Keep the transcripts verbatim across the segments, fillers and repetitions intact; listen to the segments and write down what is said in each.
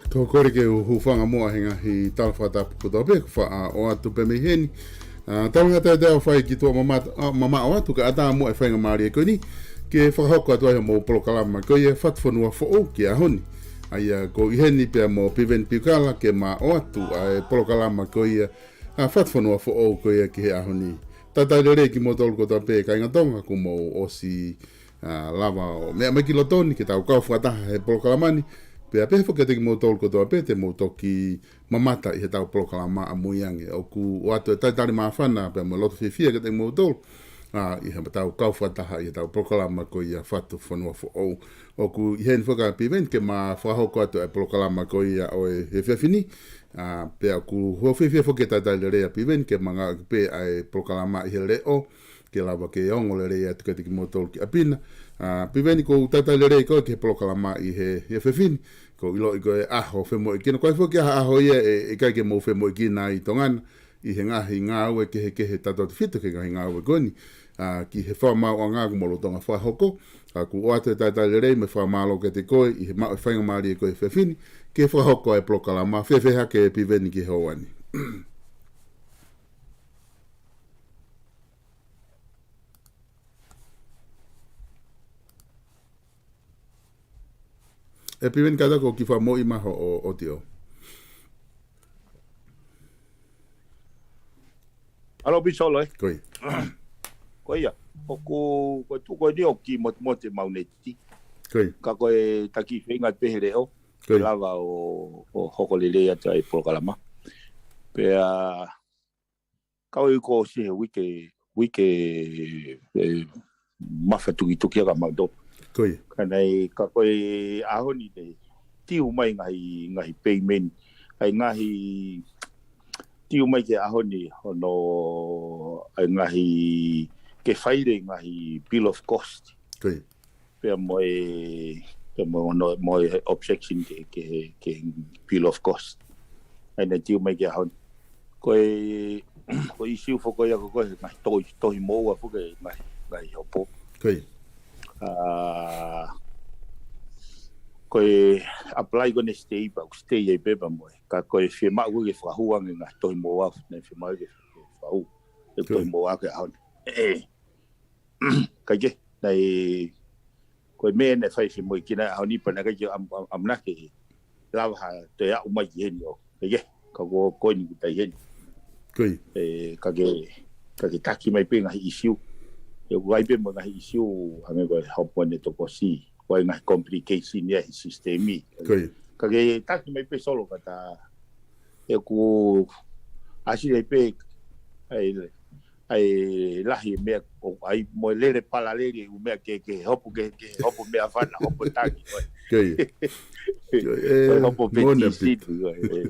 Tau kole ke u hūfanga muʻa he ngaahi tala fakatapu kotoa pē, faʻa ʻoatu pē mei heni. ʻA, tau ngata ʻetau fai ki tuʻa mamaʻo, ʻa, mamaʻo atu kae ʻatā muʻa e faingamālie ko eni ke fakahoko atu ai hoʻomou polokalama ko ia Fatu Fonua Foʻou ki he ʻaho ni. ʻA ia ko ʻi heni pea mo Piveni Piukala ke ma ʻoatu ʻa e polokalama ko ia, ʻa, Fatu Fonua Foʻou ko ia ki he ʻaho ni. Talitali lelei kimoutolu kotoa pē kāinga Tonga kuo mou ʻosi, ʻa, lava ʻo meʻa mai ki loto ni ke tau kau fakataha he polokalama ni. Pea pehē foki kiate kimoutolu kotoa pē te mou toki mamata ʻi heʻetau polokalama ʻamui ange. ʻOku ʻoatu e talitali māfana pea mo e loto fiefia kiate kimoutolu, ʻa, ʻi heʻetau kau fakataha ʻi heʻetau polokalama ko ia Fatu Fonua Foʻou. ʻOku ʻi heni foki ʻa Piveni ke ma fakahoko atu e polokalama ko ia ʻo e efiafi ni. ʻA, pea ʻoku ou fiefia foki ke talitali lelei ʻa Piveni ke ma ngāueʻaki pē ʻa e polokalama ʻi he leʻo ke lava ke ongo lelei atu kiate kimoutolu ki ʻapi na. ʻA, Piveni, ʻoku ou talitali lelei koe ki he polokalama ʻi he, he efiafi ni. ʻOku ou ʻiloʻi ko e ʻaho femoʻuekina, ko e foki ʻaho ia ʻe, ʻe ʻikai ke mou femoʻuekina ai ʻi Tonga na, ʻi he ngaahi ngāue kehekehe tautautefito ki he ngaahi ngāue ko eni, ʻa, ki he fakamaauʻanga kuo mou lolotonga fakahoko. ʻA, ʻoku ʻoatu e talitali lelei mo e fakamālō kiate koe ʻi he maʻu e faingamālie ko e efiafi ni ke fakahoko e polokalama. Fēfē hake Piveni ki he houa ni? ʻE Piveni, kātaki ʻo kiʻi fakamoʻui mai hoʻo, ʻo ʻotiō. ʻAlo, Pisolo, ē? Ko ia. Ko ia. ʻOku, ko e tuʻu ko eni ʻoku kiʻi motumotu e mauneti. Ko ia. Ka ko e taki feinga pē he leʻo. Ko ia. Lava ʻo, ʻo hoko lelei atu ai e polokalama. Pea kau ʻi ko si he uike, uike, e, mafatukituki ʻa ka mau topa. Ko ia. Ka naʻe, ka ko e ʻaho ni te tiu mai ngaahi, ngaahi payment, ʻa e ngaahi, tiu mai ki he ʻaho ni hono, ʻa e ngaahi, ke faile ngaahi bill of cost. Ko ia. Pea mo e, pea mo ono, mo e objection ke, ke, ke bill of cost. ʻA ia naʻe tiu mai ki he ʻaho ni. Ko e, ko e ʻīsiu foki ia ko e, ko e ngaahi tohi, tohi moʻua foki e ngaahi, ngaahi hopo. Ko ia. ʻA, ko e apply ko eni stay pea, stay ai pē pea mo e. Ka ko e fiemaʻu ke fakahū ange ngaahi tohi moʻua, naʻe fiemaʻu ke fakahū e tohi moʻua ki he ʻaho ni. ʻE, ʻikai ke, naʻe, ko e meʻa naʻe fai femoʻuekina ʻaho ni pea naʻe ʻikai ke am-, am-, ʻamanaki ke lava ha toe aʻu mai ki heni ʻo. ʻIkai ke, ka ko, ko eni kuo tai heni. Ko ia. ʻE, ka ke, ka ke taki mai pē ngaahi ʻīsiu. ʻE, ʻoku ʻi ai pē mo e ngaahi ʻīsiu, hangē ko e hopo ʻanetokosiʻi. Ko e ngaahi complication ia he system ʻi. Ko ia. Ka ke taki mai pē Solo ka ta, ʻe, ʻoku ʻasi ai pē, ʻa e, ʻa e lahi e meʻa ʻoku ʻi ai mo e lele palaleli e ʻū meʻa ke, ke hopo ke, ke hopo meʻafana, hopo tangi, ko e. Ko ia. Ko e, ʻe, hopo moʻoni ʻa Pita. Petisi, ko e, ʻe.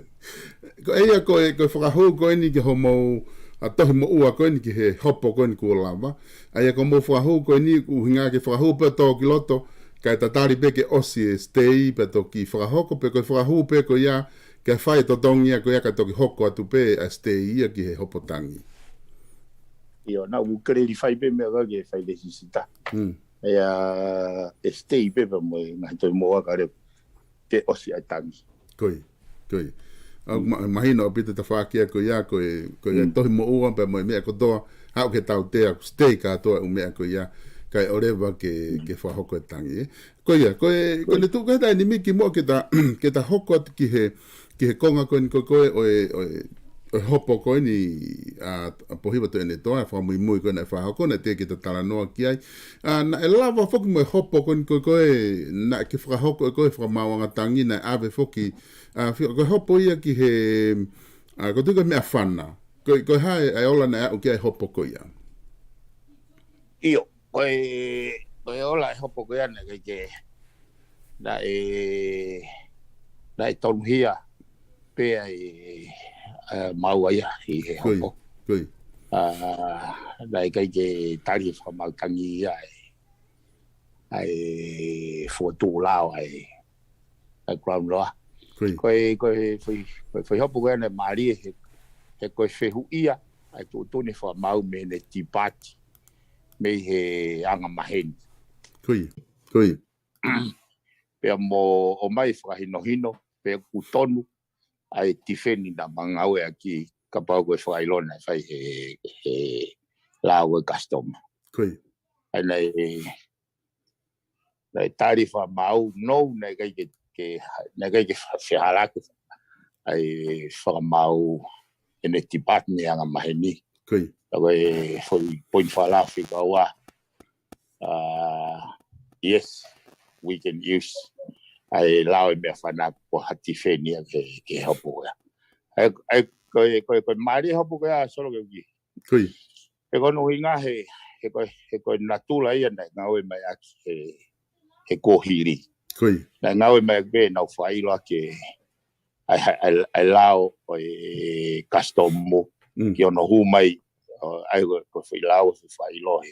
Ko ia ko e, ko e fakahū ko eni ki hoʻomou, ʻa, tohi moʻua ko eni ki he hopo ko eni kuo lava. ʻA ia ko hoʻomou fakahū ko eni ʻuhinga ke fakahū pē tō ki loto, kae tatali pē ke ʻosi e stay pea toki fakahoko, pe ko e fakahū pē ko ia, kae fai e totongi ia ko ia kae toki hoko atu pē ʻa e stay ia ki he hopo tangi. ʻIo, naʻa ku clarify pē meʻa ko ē ke fai lēsisita. Mm. ʻA ia, ʻe stay pē pea mo e ngaahi tohi moʻua kae ʻoua ke ʻosi ʻa e tangi. Ko ia, ko ia. ʻA, mm, ma-, mahino ʻaupito e tafaʻaki ia ko ia, ko e, ko e, mm, tohi moʻua pea mo e meʻa kotoa, aʻu ki he tautea, ʻoku stay kātoa e ʻū meʻa ko ia, kae ʻoleva ke, mm, ke fakahoko e tangi, ē. Ko ia, ko e, ko ia, ko ʻene tuʻu ko e taimi ni kimuʻa ke ta, ke ta hoko atu ki he, ki he konga ko eni ko ē ʻo e, ʻo e, ʻo e hopo ko eni, ʻa, ʻa Pōhiva Toʻene Toa, e fakamuimui ko ē naʻe fakahoko, naʻe teʻeki ke ta talanoa ki ai. ʻA, naʻe lava foki mo e hopo ko eni ko ē, naʻe ke fakahoko ʻe koe e fakamaauʻanga tangi, naʻe ʻave foki, ʻa, fi-, ko e hopo ia ki he, ʻa, ko e tuʻu ko e meʻafana. Ko e, ko e hā e, ʻa e ola naʻe aʻu ki ai e hopo ko ia? ʻIo, ko e, ko e ola e hopo ko ia naʻe ʻikai ke, naʻe, naʻe tonuhia pē ʻa e, ʻa e maua ia ʻi he hopo. Ko ia, ko ia. ʻA, naʻe ʻikai ke tali e fakamaau tangi ia ʻa e, ʻa e fokotuʻu lao ʻa e, ʻa e Crown Law. Ko ia. Ko e, ko e foʻi, ko e foʻi hopo ko ē naʻe mālie he, he ko e fehuʻia ʻa e tuʻutuʻuni fakamaau mei heʻene tipati mei he anga maheni. Ko ia, ko ia. Pea mo ʻomai e fakahinohino, ʻoku tonu ʻa e tifeni naʻa ma ngāueʻaki kapau ko e fakaʻilonga naʻe fai he, he lao ko e customs. Ko ia. ʻA ia naʻe, naʻe tali fakamaau, no, naʻe ʻikai ke, ke, naʻe ʻikai ke fa-, fehālaaki ʻa e fakamaau ʻene department angamaheni. Ko ia. Ka ko e foʻi poini fakalao fika ua, uh, yes, we can use ʻa e lao ʻe meʻa fana ko ha tifeni ia ke, ke hopo ia. ʻA ia, ʻa ia, ko e, ko e, ko e mālie hopo ko ia Solo ke uki. Ko ia. He ko hono ʻuhinga he, he ko e, he ko e natula ia naʻe ngāue mai ʻaki he, he kuohili. Ko ia. Naʻe ngāue mai ʻaki pē nau fakaʻilo ʻaki ʻa e, ʻa e, ʻa e, ʻa e lao ʻo e customs Mm. ki hono hū mai, ʻo, ʻa ia ko, ko e foʻi lao ʻo e fakaʻilo he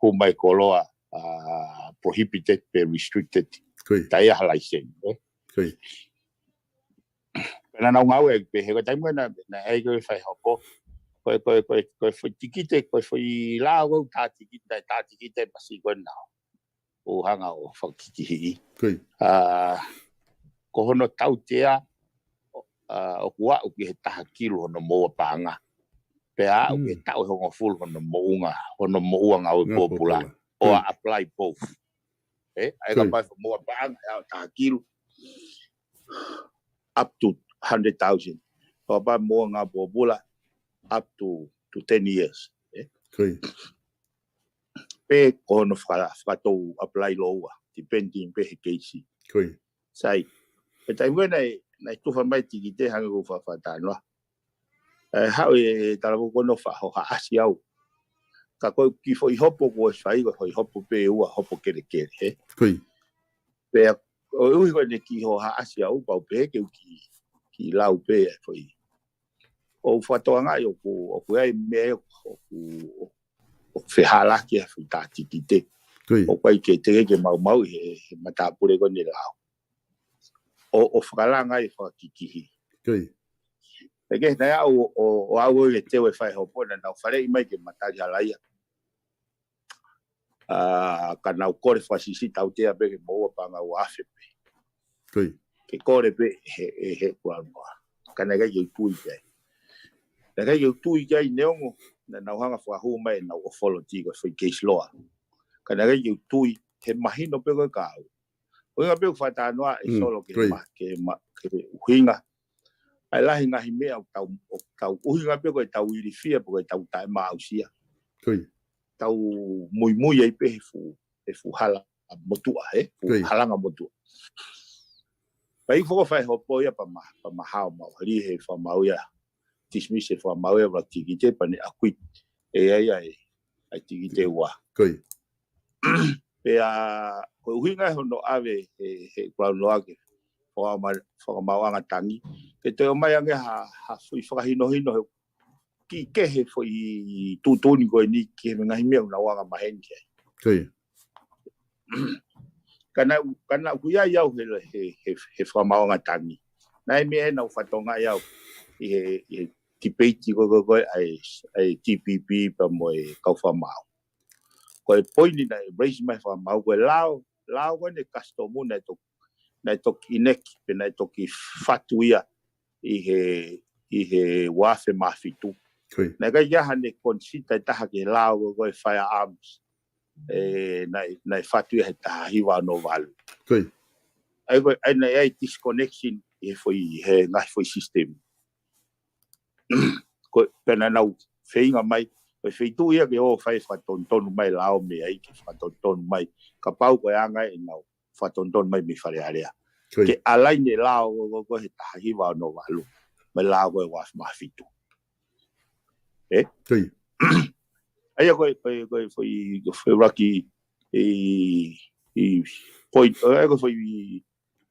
hū mai koloa, uh, prohibited pe restricted. Ko ia. Taʻe ʻi ai ha license, eh? Ko ia. Pea naʻa nau ngāue pē he ko e taimi ko ē naʻe, naʻe ʻai ko e fai hopo. Ko e, ko e, ko e, ko e foʻi tikite, ko e foʻi lao ko e tā tikite, tā tikite pasi ko ē nau ō hanga ʻo fakakikihiʻi. Ko ia. Uh, ko hono tautea, uh, ʻoku aʻu ki he taha kilu hono moua paʻanga. Pea aʻu ki he Mm. taʻu ʻe hongofulu hono moʻunga, hono moʻua ngāue Ngāue pōpula. pōpula. Ko ia. Or apply both. Eh, ʻa ia Ko ia. kapau ʻe moua paʻanga, ʻe aʻu taha kilu up to hundred thousand. Kapau ʻe moua ngāue pōpula, up to, to ten years. Eh? Ko ia. Pe ko hono faka-, fakatou apply lōua, depending pē he keisi. Ko ia. Sai, he taimi ko ē naʻe, naʻe tufa mai tikite hangē ko e fakatātā noa. ʻE haʻu e talavou ko ē ʻo fakahohaʻasi au. Ka ko e kiʻi foʻi hopo ko e fai, ko e foʻi hopo pē ʻe ua, hopo kelekele, he? Ko ia. Pea, ʻoku ʻuhi ko ʻene kiʻi hohaʻasi au, pau pē ke u kiʻi, kiʻi lau pē e foʻi. ʻOku fakatokangaʻi ʻoku, ʻoku ʻi ai e meʻa ʻoku, ʻoku, ʻoku fehālaaki he foʻi tā tikite. Ko ia. ʻOku ʻikai ke teʻeki ke maumauʻi he, he matāpule ko eni e lao. ʻO, ʻo fakalanga ai fakakikihi. Ko ia. He ko e taimi ʻoku, ʻo, ʻo aʻu ʻo e teu e fai hopo naʻa nau faleʻi mai ke ma tali halaia. ʻA, ka nau kole fakasisitautea pē ke moua paʻanga ua afe pē. Ko ia. Ke kole pē he, he, he kuanoa. Ka naʻe ʻikai ke u tui ki ai. Naʻe ʻikai ke u tui ki ai neongo naʻa nau hanga fakahū mai ʻenau authority ko e foʻi case law. Ka naʻe ʻikai ke u tui he mahino pē ko e kau. ʻUhinga pē ʻoku fakatātā noa e Mm, Solo ke ko ia. ma-, ke ma-, ke ʻuhinga. ʻA e lahi ngaahi meʻa ʻoku tau, ʻoku tau ʻuhinga pē ko e tau ilifia pe ko e tau taʻemaʻausia. Ko ia. Tau muimui ai pē he fuʻu, he fuʻu hala motuʻa, he fuʻu Ko ia. halanga motuʻa. Pea ʻi he foʻi fai hopo ia pea ma, pea ma hao mau hali he fakamaau ia. Dismiss e fakamaau ia ʻa e tikite pea ne acquit ʻe ia ʻa e, ʻa e tikite ua. Ko ia. Pea ko e ʻuhinga hono ʻave he, he kuanoa ke fakama-, fakamaauʻanga tangi. Ke toe ʻomai ange ha, ha foʻi fakahinohino he kiʻi kehe foʻi tuʻutuʻuni ko eni ki he ngaahi meʻa ʻoku nau angamaheni ki ai. Ko ia. Ka naʻa, ka naʻa ku ʻi ai au he, he, he, he fakamaauʻanga tangi. Naʻe meʻa ʻe nau fatonga ʻi au ʻi he, ʻi he tipeiti ko, ko, ko, ʻa e, ʻa e T P P pea mo e kau fakamaau. Ko e poini naʻe raise mai fakamaau, ko e lao, lao ko eni e customs naʻe toki, naʻe toki ʻineki, pe naʻe toki fatu ia ʻi he, ʻi he ua afe mā fitu. Ko ia. Naʻe ʻikai ke ʻi ai haʻane consider ʻe taha ki he lao ko, ko e firearms. ʻE, naʻe, naʻe fatu ia he taha hiva ono valu. Ko ia. ʻA ia ko, ʻa ia naʻe ʻi ai e disconnection ʻi he foʻi, he ngaahi foʻi system. Ko e, pea naʻa nau feinga mai, ko e feituʻu ia ke ō fai fakatonutonu mai lao mei ai ke fakatonutonu mai. Kapau ko e anga ʻenau fakatonutonu mai mei Fale Alea. Ko ia. Ke align e lao ko, ko, ko e he taha hiva ono valu. Mo e lao ko e ua afe mā fitu. Eh? Ko ia. ʻA ia ko e, ko e, ko e foʻi, ko e foʻi ʻuluaki, e, e point, ʻa ia ko e foʻi,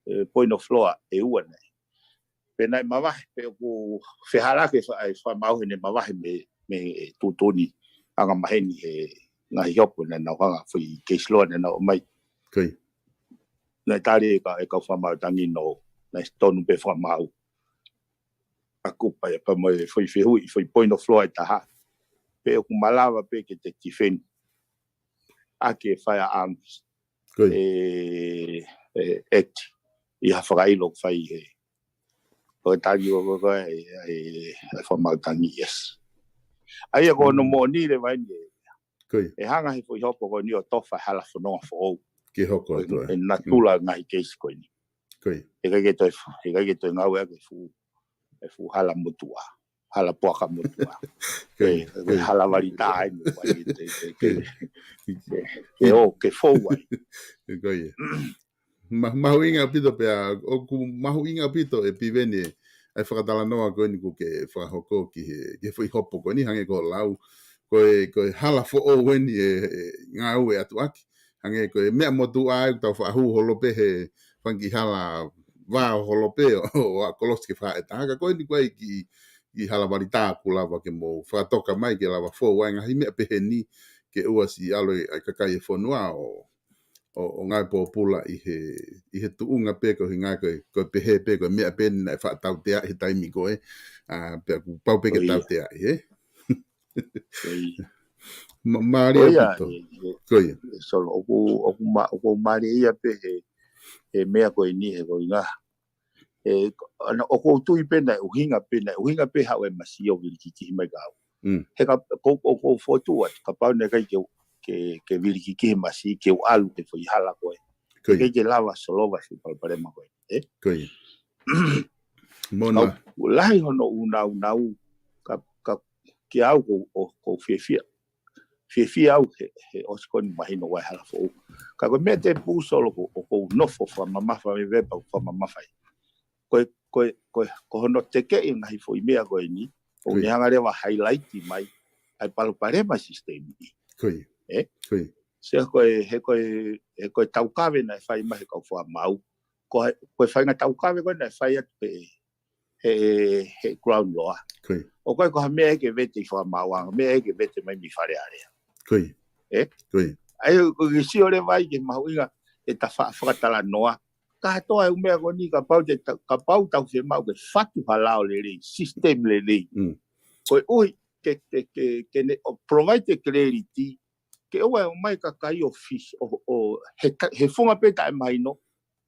e, point of law ʻe ua nei. Pea naʻe mavahe, pea ʻoku fehālaaki e fa-, e fakamaau he naʻe mavahe mei, mei he tuʻutuʻuni angamaheni he ngaahi hopo naʻa nau hanga foʻi case law naʻa nau ʻomai. Ko ia. Naʻe tali e ka, e kau fakamaau tangi no, naʻe tonu pē fakamaau. ʻA kupa ia pea mo e foʻi fehuʻi, foʻi point of law ʻe taha. Pe ʻoku malava pē ke te defend ʻaki e firearms Ko ia. e, e act ʻi ha fakaʻilo ʻoku fai he, Ko e tangi ko ko ko e, e, e fakamaau tangi, yes. ʻA ia ko hono moʻoni leva eni, ʻe hanga he foʻi hopo ko eni ʻo tofa e hala fononga foʻou. Ke hoko atu ʻa e natula ngaahi keisi ko eni. He ʻikai ke toe, he ʻikai ke toe ngāueʻaki e fuʻu, e fuʻu hala motuʻa, hala puaka motuʻa. Hala valitā ai mo ʻai ke, ke, ke, ke, ke, ke fou ai. Mahuʻinga ʻaupito pea, ʻoku mahuʻinga ʻaupito ʻe Piveni ʻa e fakatalanoa ko eni kuo ke fakahoko ki he, ki he foʻi hopo ko eni hangē ko e lau. Ko e, ko e hala foʻou eni ʻe, ʻe ngāue atu ʻaki. Hangē ko e meʻa motuʻa ʻoku tau faʻa hū holo pē he fanga kiʻi hala vao holo pē ʻo, ʻo ʻa kolosi ke fakaʻeta. Ka ko eni ko e kiʻi, kiʻi hala valitā ʻoku lava ke mou fakatoka mai ke lava fou ai ngaahi meʻa pehē ni ke ʻoua siʻi ʻalu ʻa e kakai e fonua ʻo, ʻo, ʻo ngāue pōpula ʻi he, ʻi he tuʻunga pē ko e hinga ko e, ko e pehē pē ko e meʻa pē eni naʻe faʻa tauteaʻi he taimi ko ē, ʻa, pea kuo pau pē ke tauteaʻi, ē? Mālie ʻaupito. Ko ia. Solo, ʻoku, ʻoku ma-, ʻoku mālie ia pē he, he meʻa ko eni he ko e hinga. ʻE, ʻoku ou tui pē naʻe ʻuhinga pē, naʻe ʻuhinga pē haʻu e masi ʻo vilikikihi mai ka au. He ka, ko, ko, ko fotu atu, kapau naʻe ʻikai ke, ke, ke vilikikihi masi ke u ʻalu he foʻi hala ko ē. Ko ia. ʻIkai ke lava solova e foʻi palopalema ko ē. Ē? Ko ia. Mona. Kau, lahi hono ʻunaunau, ka, ka, ki au ko, ʻo, ko fiefia. Fiefia au he, he ʻosi ko eni mahino ʻa e hala foʻou. Ka ko e meʻa te pū solo ko, ʻoku ou nofo fakamamafa mai vepa fakamamafa ai. Ko e, ko e, ko e, ko hono tekeʻi ngaahi foʻi meʻa ko eni, ʻoku ne hanga leva highlight mai, ʻa e palopalema sistemi. Ko ia. Ē? Ko ia. Sea ko e, he ko e, he ko e taukave naʻe fai mai he kau fakamaau. Ko e, ko e faʻahinga taukave ko ē naʻe fai atu pē he, he ground law. Ko ia. ʻO ko e ko ha meʻa ʻe ʻikai ke vete ʻi fakamaauʻanga, meʻa ʻe ʻikai ke vete mai mei Fale Alea. Ko ia. Ē? Ko ia. ʻA ia, ʻoku ke sio leva ai ki he mahuʻinga ʻeta fa-, fakatalanoa. Kātoa e ʻū meʻa ko eni kapau te ta-, kapau tau fiemaʻu ke fatu ha lao lelei, system lelei. Koeʻuhi ke, ke, ke, ke ne, ʻo provide e clarity, ke ʻoua ʻe ʻomai kakai ʻo fis-, ʻo, ʻo, he ka-, he funga pē taʻemahino,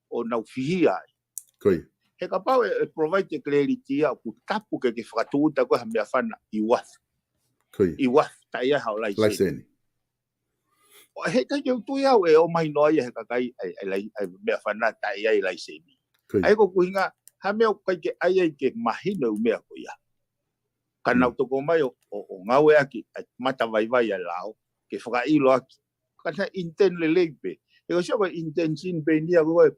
ʻo nau fihia ai. Ko ia. He kapau ʻe, ʻe provide e clarity ia ʻoku tapu ke ke fakatūʻuta ko ē ha meʻafana ʻi uafu. Ko ia. ʻI uafu, taʻe ʻi ai haʻo laiseni. Laiseni. ʻO he ʻikai ke u tui au ʻe ʻomai noa ia he kakai ʻa e, ʻa e lai-, ʻa e meʻafana taʻe ʻi ai laiseni. Ko ia. ʻA ia ko e ʻuhinga, ha meʻa ʻoku ʻikai ke ʻai ai ke mahino e ʻū meʻa ko ia. Ka nau toko mai ʻo, ʻo, ʻo ngāueʻaki ʻa e matavaivai ʻa e lao, ke fakaʻiloʻaki. Ka naʻe intent lelei pē. He ko e sio ko e intention pē eni ia ko e,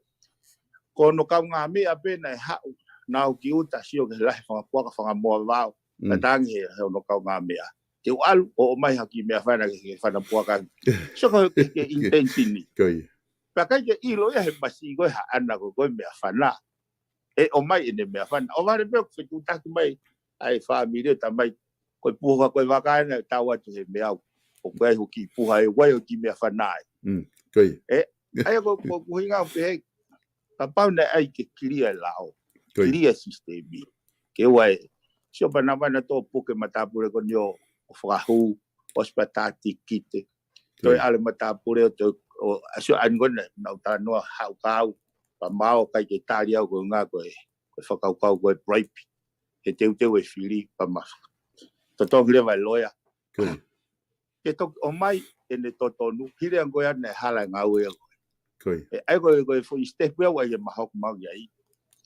ko hono kaungāmeʻa pē naʻe haʻu, nau ki ʻuta sio ki he lahi fanga puaka fanga moa vao. Ka tangi he, he hono kaungāmeʻa. Ke u ʻalu, ʻo, ʻomai ha kiʻi meʻafana ke, ke fana puaka. Sio ko e, ke, ke intention ni. Ko ia. Pea ʻikai ke ʻilo ia he masi ko e haʻana ko e, ko e meʻafana. ʻE ʻomai ʻene meʻafana. ʻO vale pē ʻoku fetuʻutaki mai ʻa e fāmili ʻo talamai ko e puha ko e vaka ena ʻe tau atu he meʻa au. ʻOku ʻi ai hoʻo kiʻi puha ē, ʻoku ʻi ai hoʻo kiʻi meʻafana ē. Ko ia. Ē, ʻa ia ko, ko, ko e ʻuhinga ʻoku pehē, kapau naʻe ʻai ke clear e lao, clear e sistemi. Ke ʻoua ʻe, sio pē naʻa mou ʻalu ʻo puke matāpule ko eni ʻo, ʻo fakahū, ʻosi pē ʻa e tikite. Toe ʻalu e matāpule ʻo toe, ʻo, ʻa sio ʻa eni ko ena, naʻa ku talanoa haʻu ka au, pea ma ō ʻikai ke tali au ko e ʻuhinga ko e, ko e fakakaukau ko e bribe. He teuteu e fili, pea ma totongi leva e loea. Ko ia. Ke toki ʻomai ʻene totonu, hili ange ko ia naʻe hala e ngāue ia ko ē. Ko ia. Ē, ʻa ia ko e, ko e foʻi step ia ʻoku ʻai ke ma hoko mai ai.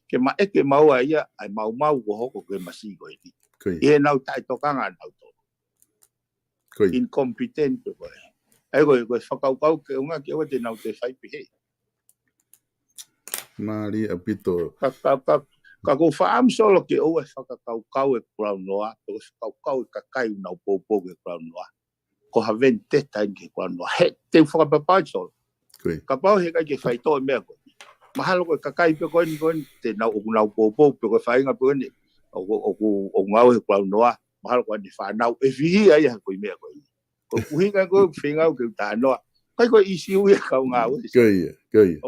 Ke ma ʻeke maua ia, ʻa e maumau kuo hoko ki he masi ko eni. Ko ia. ʻI heʻenau taʻetokanga ʻanautolu. Ko ia. Incompetent pē ko ē. ʻA ia ko e, ko e fakakaukau ke ʻuhinga ke ʻoua te nau toe fai pehē. Mālie ʻaupito. Ka, ka, ka, ka ʻoku ou faʻa ʻamu solo ke ʻoua ʻe fakakaukau e Crown Law, pe ko e fakakaukau e kakai ʻoku nau poupou ki he Crown Law. Ko ha vendetta eni ki he Crown Law. He, te u fakapapauʻi solo. Ko ia. Kapau he ʻikai ke faitoʻo e meʻa ko eni. Mahalo ko e kakai pē ko eni ko eni, te nau ʻoku nau poupou, pe ko e faʻahinga pē ko eni, ʻoku, ʻoku, ʻoku ngāue he Crown Law. Mahalo ko ʻene fānau, ʻe fihia ia he ko e meʻa ko eni. Ko e ʻuhinga ko e feinga au ke u talanoa. ʻIkai ko e ʻisiū ia kau ngāue. Ko ia, ko ia. ʻO,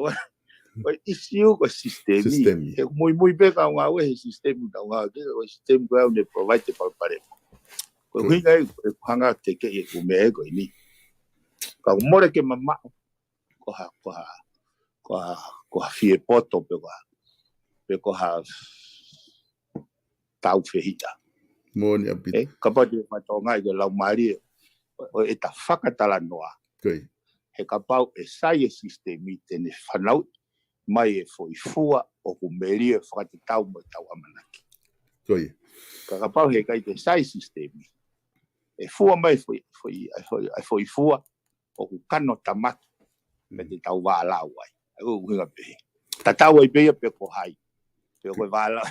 ko e ʻisiū ko e sistemi. Sistemi. He muimui pē kau ngāue he sistemi kau ngāue. Ke ko e sistemi ko ē ʻoku ne provide e palopalema. Ko e ʻuhinga ia ʻeku hanga ʻo tekeʻi ʻeku meʻa ko eni. Ka ʻoku mole ke mamaʻo. Ko ha, ko ha, ko ha, ko ha fie poto pe ko ha, pe ko ha, tau fehiʻa. Moʻoni ʻaupito. Kapau te fatonga i ke lau mālie ʻo ʻeta fakatalanoa. He kapau ʻe sai e sisitemi te ne fanauʻi mai e foʻi fua ʻoku melie fakatatau mo ʻetau ʻamanaki. Ka kapau he ʻikai ke sai e sisitemi, ʻe fua mai e foʻi, foʻi, foʻi, foʻi fua ʻoku kano tamaki. Mei te tau vālau ai. ʻA ʻoku hinga pehē. Tatau ai pē ia pe ko hai. Pe ko e vālau.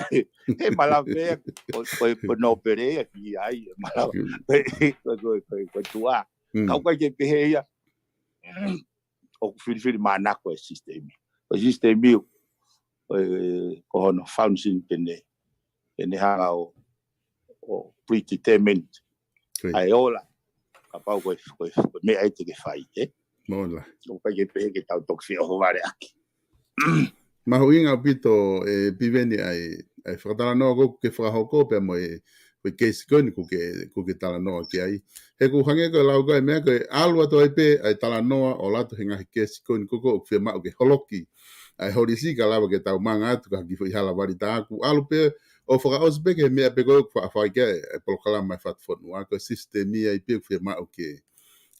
He malava pē ia, ko, ko, ko nōpele ia, ki ai, malava. Ko, ko, ko, ko, ko tuʻa. Kau kai ke pehē ia. ʻOku filifili mānako e sisitemi. Ko e sisitemi, ko e, ko hono function pene, pene hanga ʻo, ʻo predetermined. ʻA e ola. Kapau ko e, ko e, ko e meʻa ʻe te ke fai, ē? ʻOku kai ke pehē ke tau toki fie ʻohovale ʻaki. Mahuʻinga ʻaupito e Piveni ʻa e, ʻa e fakatalanoa ko ē ʻoku ke fakahoko pea mo e, ko e keisi ko eni ʻoku ke, ʻoku ke talanoa ki ai. He ʻoku hangē ko e lau ko e meʻa ko e ʻalu atu ai pē ʻa e talanoa ʻo ʻalu atu he ngaahi keisi ko eni ko ē ʻoku fiemaʻu ke holoki ʻa e holisi ka lava ke tau manga atu ka ki foʻi hala vali tā ʻoku ʻalu pē ʻo fakaʻosi pē ki he meʻa pē ko ē ʻoku faʻa fai ki ai e polokalama e Fatufonua, ko e sisitemi ai pē ʻoku fiemaʻu ke,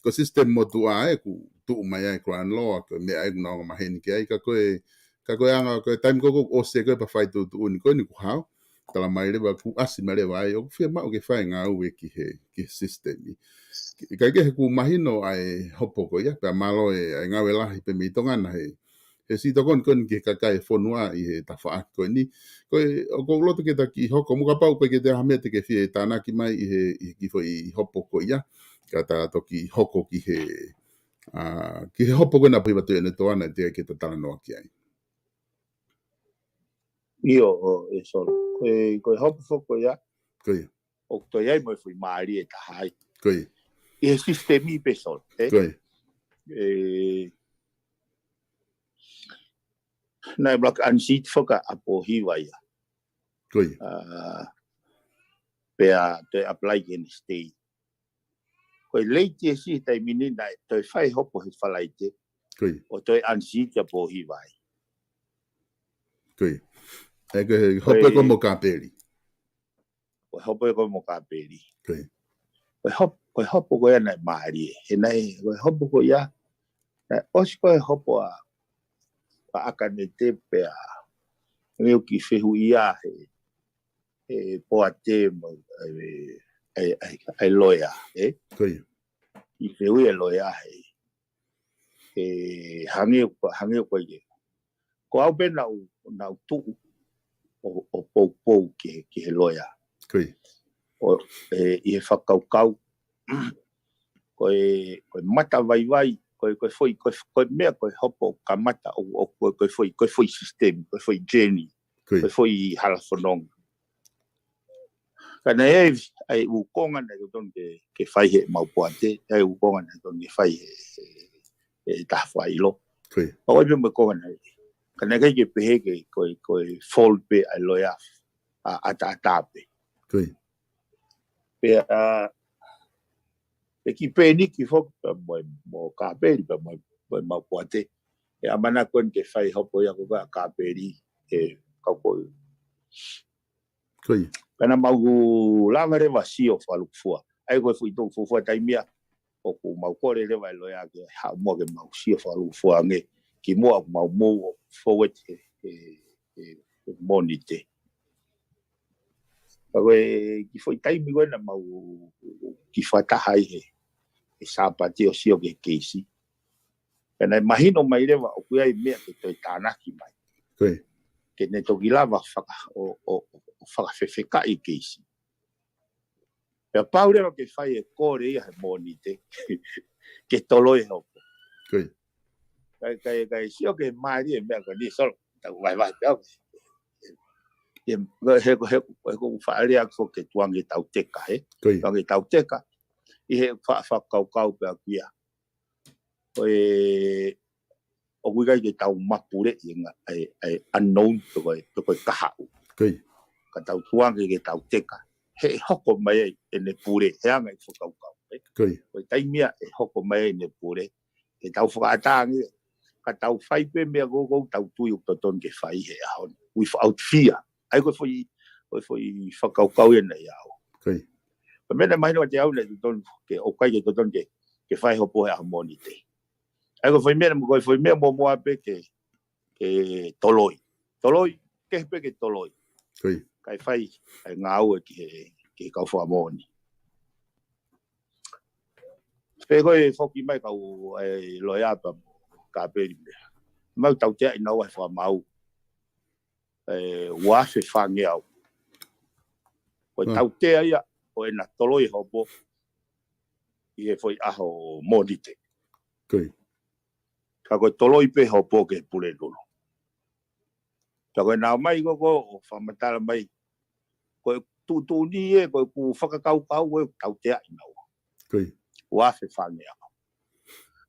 ko e sisitemi motuʻa ē ʻoku tuʻu mai ai e grand law, ko e meʻa ē ʻoku nau anga maheni ki ai, ka ko e, ka ko e anga, ko e taimi ko ē ʻoku ʻosi ko ē pea fai tuʻutuʻuni ko eni ʻoku hao, tala mai leva ʻoku ʻasi mai leva ai, ʻoku fiemaʻu ke fai ngāue ki he, ki he sisitemi. Kae kehe ʻoku mahino ʻa e hopo ko ia, pea mālō e, ʻa e ngāue lahi pē mei Tonga na he, he sitokoni ko eni ki he kakai e fonua ʻi he tafaʻaki ko eni. Ko e, ʻoku ou loto ke ta kiʻi hoko, mo kapau ko e ke te aha meʻa te ke fie tānaki mai ʻi he, ʻi he kiʻi foʻi hopo ko ia, ka ta toki hoko ki he, ʻa, ki he hopo ko ena pea hiva tu ʻene toana te ke ta talanoa ki ai. ʻIo, ʻo, ʻe Solo. Ko e, ko e hopo foki ko ia. Ko ia. ʻOku toe ʻi ai mo e foʻi mālie ʻe taha ai. Ko ia. ʻI he sisitemi pē Solo, ē? Ko ia. ʻE, naʻe block unseat foki ʻa Pōhiva ia. Ko ia. ʻA, pea toe apply ki he state. Ko e late ʻe siʻi taimi ni naʻe toe fai hopo he Falaite. Ko ia. ʻO toe unseat ʻa Pōhiva ai. Ko ia. ʻE ko e hopo ko ē mo Kapeli. Ko e hopo ko ē mo Kapeli. Ko ia. Ko e hop-, ko e hopo ko ia naʻe mālie. He naʻe, ko e hopo ko ia. Naʻe ʻosi ko e hopo ʻa, ʻa ʻAkanete pea. Ngiu ki fehuʻia he, he Poate mo, ʻa e, ʻa e, ʻa e, ʻa e loea, ē? Ko ia. Ki fehuʻia e loea he, he hangē, hangē ko ia. Ko au pē naʻu, naʻu tuʻu ʻo, ʻo poupou ki he, ki he loea. Ko ia. ʻO, ʻe, ʻi he fakakaukau, ko e, ko e mata vaivai, ko e, ko e foʻi, ko e, ko e meʻa, ko e hopo kamata, ʻo, ʻo, ko e, ko e foʻi, ko e foʻi sisitemi, ko e foʻi journey, ko ia. Ko e foʻi hala fononga. Ka naʻe ʻi ai, ʻa e ʻū konga naʻe totonu ke, ke fai he mau Poate, ʻa e ʻū konga naʻe totonu ke fai he, he, he taha fakaʻilo. Ko ia. ʻO ʻi ai pē mo e konga naʻe. Ka naʻe ʻikai ke pehē ke, ko e, ko e fault pē ʻa e loea ʻa, ʻa, ʻa, ʻa pē. Ko ia. Pea, ʻa, ʻe ki Peniki foki, pea mo e, mo Kapeli, pea mo e, mo e mau Poate. ʻE ʻamanaki ko eni ke fai hopo ia ko ē ʻa Kapeli, ʻe kau ko ē. Ko ia. Pea naʻa mau lava leva sio fakalūkufua. ʻA ia ko e foʻi toki fuofua taimi ia, ʻoku mau kole leva e loea ke haʻu muʻa ke mau sio fakalūkufua ange, kimuʻa ʻoku mau mou ʻo forward he, he, he, he Mōnite. Ka ko e kiʻi foʻi taimi ko ē naʻa mau kiʻi fakataha ai he, he Sāpate ʻo sio ki he keisi. Pea naʻe mahino mai leva ʻoku ʻi ai meʻa ke toe tānaki mai. Ko ia. Ke ne toki lava faka-, ʻo, ʻo, ʻo fakafefekaʻi e keisi. Pea pau leva ke fai e kole ia he Mōnite. Ke toloi e hopo. Ko ia. Kae, kae, kae sio ki he mālie e meʻa ko eni Solo. Tau vahevahe pē au. He, he, he, he ko e faʻa lea ko ē ke tuʻu ange tau teka, he? Ko ia. Tuʻu ange tau teka. ʻI he fa-, fakakaukau pē ʻaku ia. Ko e, ʻoku ʻikai ke tau mapuleʻi e ngaahi, ʻa e, ʻa e unknown pe ko e, pe ko e kahaʻu. Ko ia. Ka tau tuʻu ange ke tau teka. He ʻe hoko mai ai ʻene pule, he anga e fakakaukau, ē? Ko ia. Ko e taimi ia ʻe hoko mai ai ʻene pule, ʻe tau fakaʻatā ange, ka tau fai pē meʻa ko ē ʻoku tau tui ʻoku totonu ke fai he ʻaho ni. Without fear. ʻA ia ko e foʻi, ko ko e foʻi fakakaukau ia naʻe ʻi ai. Ko e meʻa naʻe mahino kiate au naʻe totonu ke, ʻoku ʻikai ke totonu ke, ke fai hopo he ʻaho Mōnite. ʻA ia ko e foʻi meʻa, ko e foʻi meʻa muʻomuʻa pē ke, ke toloi. Toloi, kehe pē ke toloi. Kae fai ʻa e ngāue ki he, ki he kau fakamoʻoni. Pea ko e foki mai kau ʻa e loea pea mo Kapeli meʻa. Mau tauteaʻi naua he fakamaau. ʻE, ua afe fāngeau. Ko e tautea ia ʻo ʻena toloi hopo ʻi he foʻi ʻaho Mōnite. Ka ko e toloi pē hopo ki he Pulelulu. Ka ko e nau mai ko ko ʻo fakamatala mai. Ko e tuʻutuʻuni ē, ko e ku fakakaukau ē, tauteaʻi naua. Ua afe fāngeau.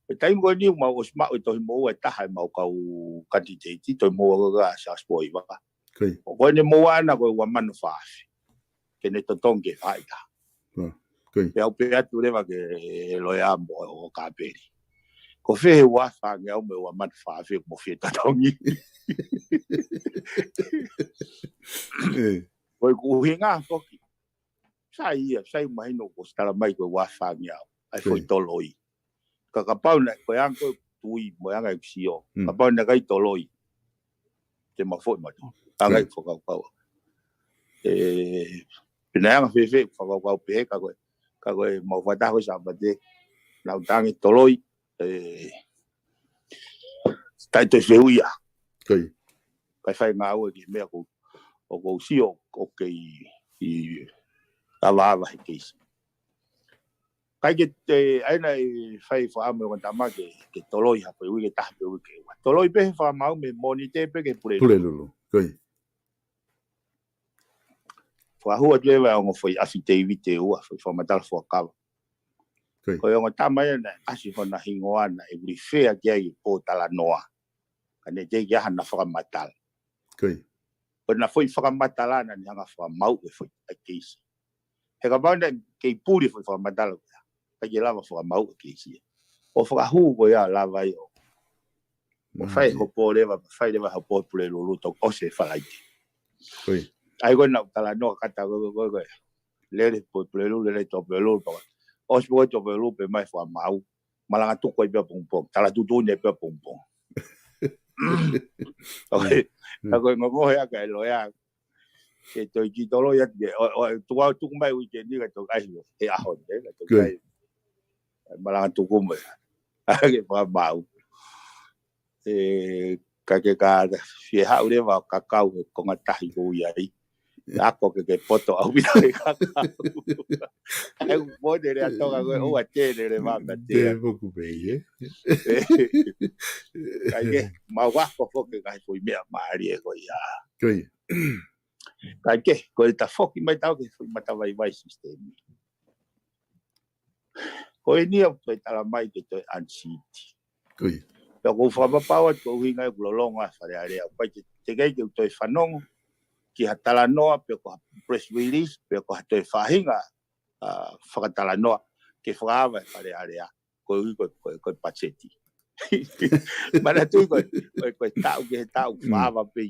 He taimi ko eni ʻoku mau ʻosi maʻu e tohi moʻua ʻe taha ʻemau kau kanititeiti, tohi moʻua ko ia ʻa Siaosi Pōhiva. ʻO ko ʻene moʻua ʻana ko e ua mano fā afe. Ke ne totongi ke fai taha. Pea u pehē atu leva ki he loea mo Kapeli. Ko fē he ua afe fāngeau mo e ua mano fā afe mo fie totongi. Ko e ʻuhinga foki. Sai ia, sai mahino kuo ʻosi tala mai ko e ua afe fāngeau. ʻA e foʻi toloi. Ka kapau naʻe, ko e anga ko e tui, mo e anga ʻeku sio. Kapau naʻe ʻikai toloi. Te ma foʻi matu. Anga ʻeku fakakaukau. ʻE, pe naʻe anga fēfē ʻeku fakakaukau pehē ka ko e, ka ko e mau fakataha ko e Sāpate. Nau tangi toloi. ʻE, taʻe toe fehuʻia. Kae fai ngāue ki he meʻa ko, ʻoku ou sio ʻoku kei, ʻi, avaava he keisi. Kae ke te, ʻa ia naʻe fai fakaʻamu ʻe ongo tama ke, ke toloi ha pē uike taha pē uike ua. Toloi pē he fakamaau mei he Mōnite pē ki he Pulelulu. Fakahū atu ʻe ongo foʻi affidavit ʻe ua, foʻi fakamatala fuakava. Ko e ongo tama ia naʻe ʻasi hona hingoa naʻe refer ki ai ʻi he pōtalanoa. Ka ne teʻeki ai hana fakamatala. Ko ʻena foʻi fakamatala naʻa ne hanga fakamaau e foʻi ʻa e keisi. He kapau naʻe kei puli foʻi fakamatala ko ia. ʻIkai ke lava fakamaau e keisi. ʻO fakahū ko ia lava ai ʻo. ʻO fai hopo leva, fai leva hopo Pulelulu toki ʻosi e Falaite. ʻA ia ko ʻena talanoa kata ko, ko, ko, ko. Lele Pulelulu, lele Tuʻapulelulu, pea ʻosi pē Tuʻapulelulu pea mai fakamaau. Malanga tuku ai pē pongipongi, tala tuʻutuʻuni ai pē pongipongi. ʻOku, ka ko e ngoho he aka e loea. Ke toe kiʻi toloi atu ke, ʻo, ʻo, tuku au tuku mai uike ni ka toki ʻai he ʻaho ni, ka toki ʻai. Malanga tuku mai. ʻA ke fakamaau. ʻE, ka ke ka fie haʻu leva ʻo kakau he konga tahi ko ia ai. Ako ke ke poto au pita ke kakau. ʻE, u mone lea toka ko e ʻoua te ne le mama te. Te moku pē, ē? Ka ke, mau ako foki ka he foʻi meʻa mālie ko ia. Ka ke, ko e ta foki mai tau ke foʻi matavaivai system. Ko eni ʻoku toe tala mai ke toe unseat. Pea ʻoku ou fakapapau atu ko e ʻuhinga ʻeku lolonga ʻa e Fale Alea. ʻOku ʻikai ke, teʻeki ai ke u toe fanongo ki ha talanoa, pe ko ha press release, pe ko ha toe faʻahinga, ʻa, fakatalanoa, ke fakaava e Fale Alea. Ko e ʻuhi ko e, ko e, ko e patiseti. Manatuʻi ko e, ko e, ko e taʻu ke he taʻu fakaava pē ʻi,